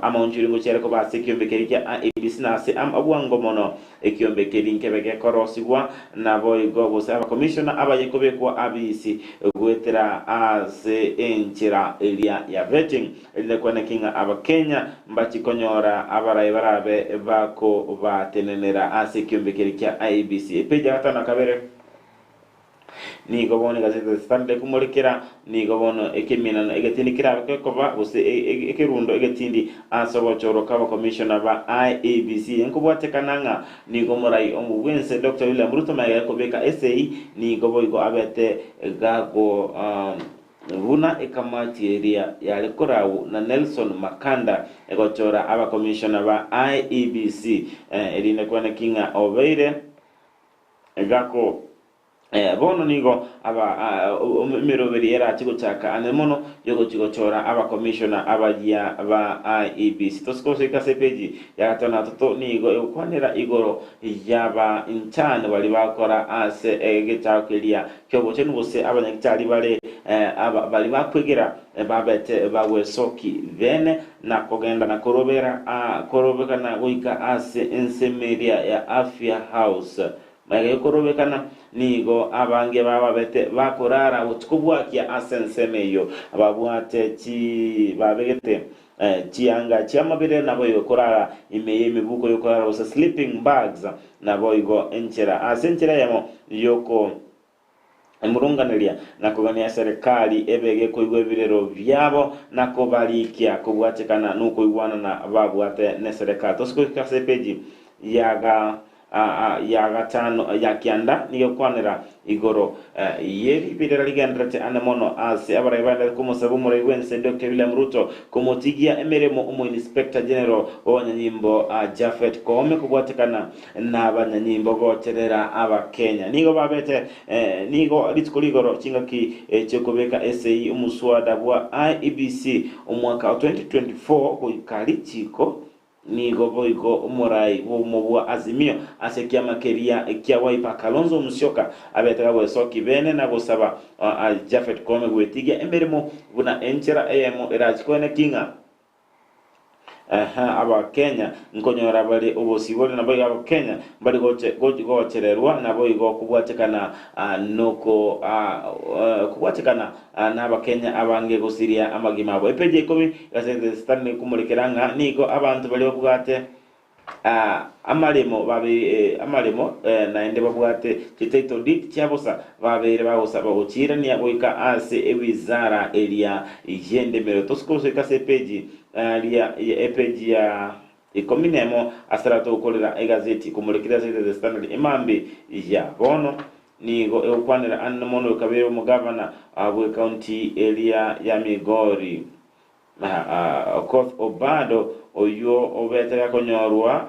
amaonchori ngochia are koba ase ekiombe keria kia IEBC na ase obwango mono ekiombe keria nkebe gekorosigwa naboigo gose abakomishona abaye kobekwa abisi goetera ase enchera eria ya vetting erinde koeneki ng'a abakenya mbachi konyora abarai barabe bakobatenenera ase ekiombe keria kia IEBC. Epeji ya gatano na kabere. Nigo bono egazeti ya The Standard ekomorekera, nigo bono ekeminano egetindi kerabe gekoba gose ekerundo egetindi ase ogochorwa kw'abakomishona ba IEBC. Nkobwatekana ng'a nigo omorai bw'ense Doctor William Ruto magega kobeka esegi nigo boigo abete gago buna ekamati eria yare korau na Nelson Makanda egochora abakomishona ba IEBC erinde kweneki ng'a obeire gako. Bono nigo aba emeroberi erache gochaka ane mono yogochia gochora abakomishona abayia ba IEBC. Tosike gosoika ase epeji ya gatano na gatato nigo egokwanera igoro y'abanchani baria bagokora ase egechao keria ki'obochenu gose abanyagitari bare baria bakwegera babete bagwesoki bene na kogenda na korobera korobekana goika ase ensemo eria ya Afya House. Magega y'okorobekana nigo abange bababete bakorara botuko bwakia ase ensemo eyio, babwate chi babegete chianga chi'amabere naboigo korara ime y'emebuko y'okorara gose sleeping bags naboigo enchera ase enchera eyemo y'oko Emurunganeria na kogania serikali ebe gekoigwa ebirero biabo na kobarikia kobwatekana nokoigwanana babwate neserekari. Tosikoika ase epeji yaga ya gatano ya kianda nigo egokwanera igoro yeribirera rigenderete ane mono ase abarai baenderete komosaba omorai bwense Doctor William Ruto komotigia emeremo omoinspector general bw'abanyanyimbo Japhet Koome kobwatekana Nabanyanyimbo gocherera Abakenya. Nigo babete nigo rituko rigoro chingaki chi'okobeka esegi omuswada bwa IEBC omwaka o 2024 goika richiko nigo boigo omorai bw'omo bwa Azimio ase ekiama keria kia Wiper Kalonzo Musyoka abete gagwesoki bene na gosaba Japhet Koome gwetigia emeremo buna enchera eyemo erachi koenekia ng'a Abakenya nkonyora bare obosibore naboigo Abakenya mbari gochererwa naboigo kobwatekana noko kobwatekana n'Abakenya abange gosiria amagima abo. Epeji ya ikomi egaseti ya The Standard ekomorekera ng'a nigo abanto baria babwate Amaremo amaremo naende babwate chititle deed chia bosa babeire bagosaba gochiirania goika ase ewizara eria y'endemero. Tosikosoika ase epeji ria epeji ya ikomi nemo ase ratogokorera egazeti komorekire ase The Standard emambi ya bono nigo egokwanera ande mono goika omogavana bw'ecounty eria ya Migori. Okoth Obado, oyio obete gakonyorwa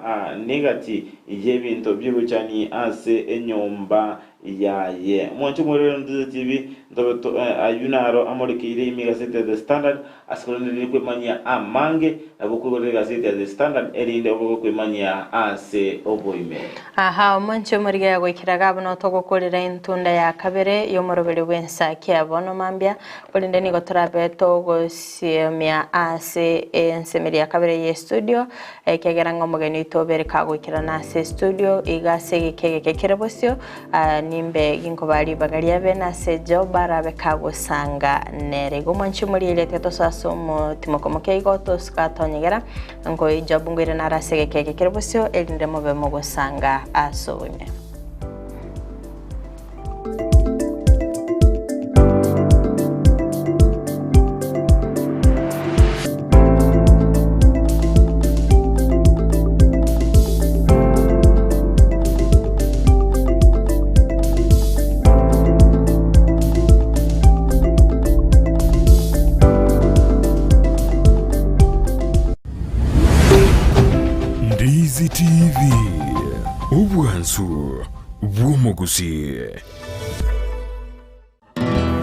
negati y'ebinto bi'ogochani ase enyomba yaye. Omwancho omorero Ndizi TV ntobe ayio naro amorekeire ime egaseti ya The Standard ase korendereria kwemanyia amange nabo okoigorera egaseti ya The Standard erinde obe gokwemanyia ase oboime.
Aha, omonche omorigia goikera gabuna otogokorera entunda ya kabere y'omoroberi bw'ensa kia bono mambia, Korende nigo torabe togosiemia ase ensemeri ya kabere y'estudio, ekiagera ng'a omogeni oito obere kagoikerana ase estudio iga ase egeka egeke kere bosio, nimbe ginkobaa ribaga riabe nase Job arabe kagosanga nere. Igo mwanche morigereria tiga tosoe ase omotimoko moke igo tosuka tonyegera, nkoi Job nkoirane nare ase egeka eke kere bosio, erinde mobe mogosanga ase oboime.
Ndizi TV, obwansu bw'omogusi.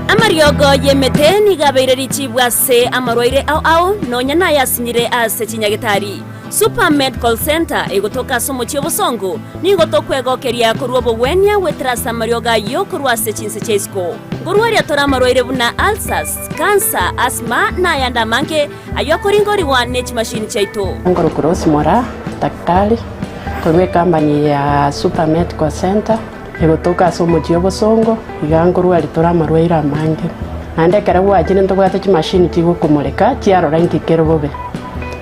Amariogo y'emete nigo abeire richibu ase amarwaire ao ao, nonya nayasinyire ase chinyagitari. Super Medical Centre egotoka ase omochie obosongo, nigo tokwegokeria korwa obogwenia goetera ase amariogo ayio korwa ase chinse chia isiko. Nkorwaria tore amarwaire buna ulcers, cancer, asthma na ayande amange ayio akoringorigwa ne chimashini chiaito.
Nkorokwa Rose Moraa, daktari. Korwa ecompany ya Super Medical Centre egotoka ase omochie obosongo, iga nkorwaria tore amarwaire amange. Naende ekero gwachire ntobwate chimashini chigokomoreka chiarora inki kere bobe.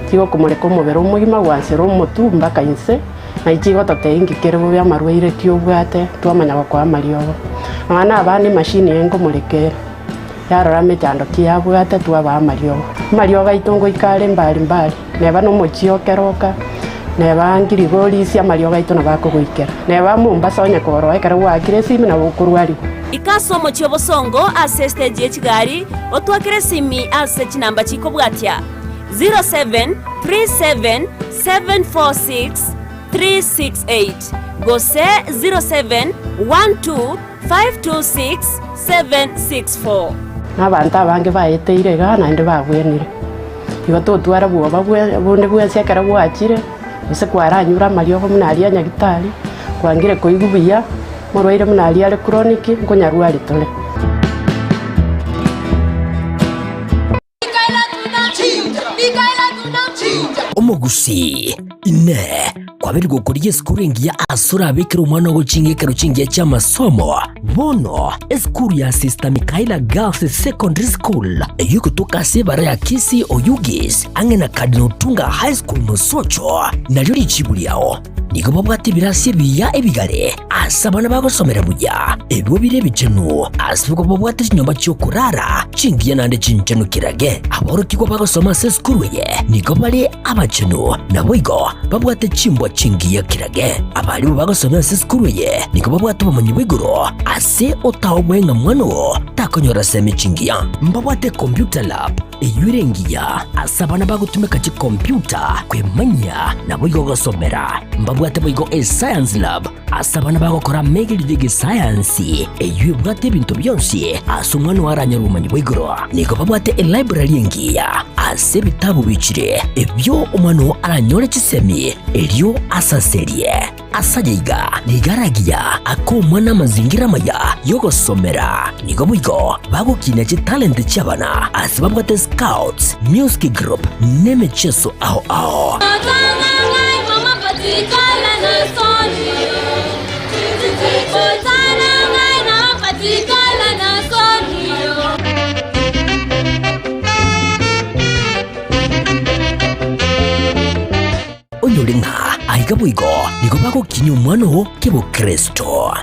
Chigokomoreka omobere omogima gwansera omotwe mpaka inse, naye chigototebia inki kere bobe amarwaire ki obwate twamanya gokoa amariogo. Nonya na abana emashini eye nkomoreka ere, yarora emechando ki yabwate twabaa amariogo. Amariogo aito ngoika are mbari mbari. Neba nomochie o keroka, neba ngirigorisia amariogo aito nabo akogoikera, neba Mombasa onye koroa ekero gwaakire esimi nabo okorwarigwa.
Ika ase omochie obosongo ase estage ye chigari, otwakere esimi ase chinamba chikobwatia, 0737746368 gose 0712. 526 764.
Na abanto abange baeteire igaa naende babwenire. Igo totwara bwoba bonde bwensi ekero gwachire, gose kwaranyure amariogo buna aria a nyagitari, kwangire koigwa buya, morwaire buna aria are chronic, nkonyarwa aria tore.
Omogusii, Inee! Kwabeire gokorigia esukuru engiya ase orabekere omwana ogo ching'ekero chingiya chi'amasomo? Bono, esukuru ya Sister Michaela Girls Secondary School, eyio egotoka ase ebara ya Kisii Oyugis, ang'e na Cardinal Otunga High School Mosocho, nario richibu riao. Nigo babwate ebirasi ebiya ebigare ase abana bagosomera buya, ebio bire ebichenu, ase igo babwate chinyomba chi'okorara chingiya naende chinchenu kirage. Aborokigwa bagosoma ase esukuru eye nigo bare abachenu, naboigo babwate chimbwa chingiya kirage. Abarimu bagosomera ase esukuru eye nigo babwate obomanyi bwa igoro ase otaoboe ng'a mwana oo takonyora semi chingiya. Mbabwate computer lab Eyio ere engiya ase abana bagotumeka chikompiuta kwemanyia naboigo gosomera. Mbabwate boigo eScience Lab ase abana bagokora amegerio y'egesayansi eyio ebwate ebinto bionsi ase omwana oo aranyore obomanyi bwa igoro. Nigo babwate elibrary engiya ase ebitabu bichire ebio omwana oo aranyore chisemi erio asaserie. Ase ayaiga nigo aragiya akomwa namazingira amaya y'ogosomera. Nigo boigo bagokinia chitalenti chi'abana ase babwate scouts, music group nemechieso ao ao. Onyore ng'a aiga boigo nigo bagokinyia omwana oo kebokristo.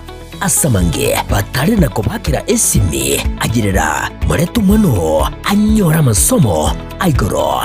Ase amange batare na kobakera esimi, ayerera, morete omwana oo anyore amasomo a igoro.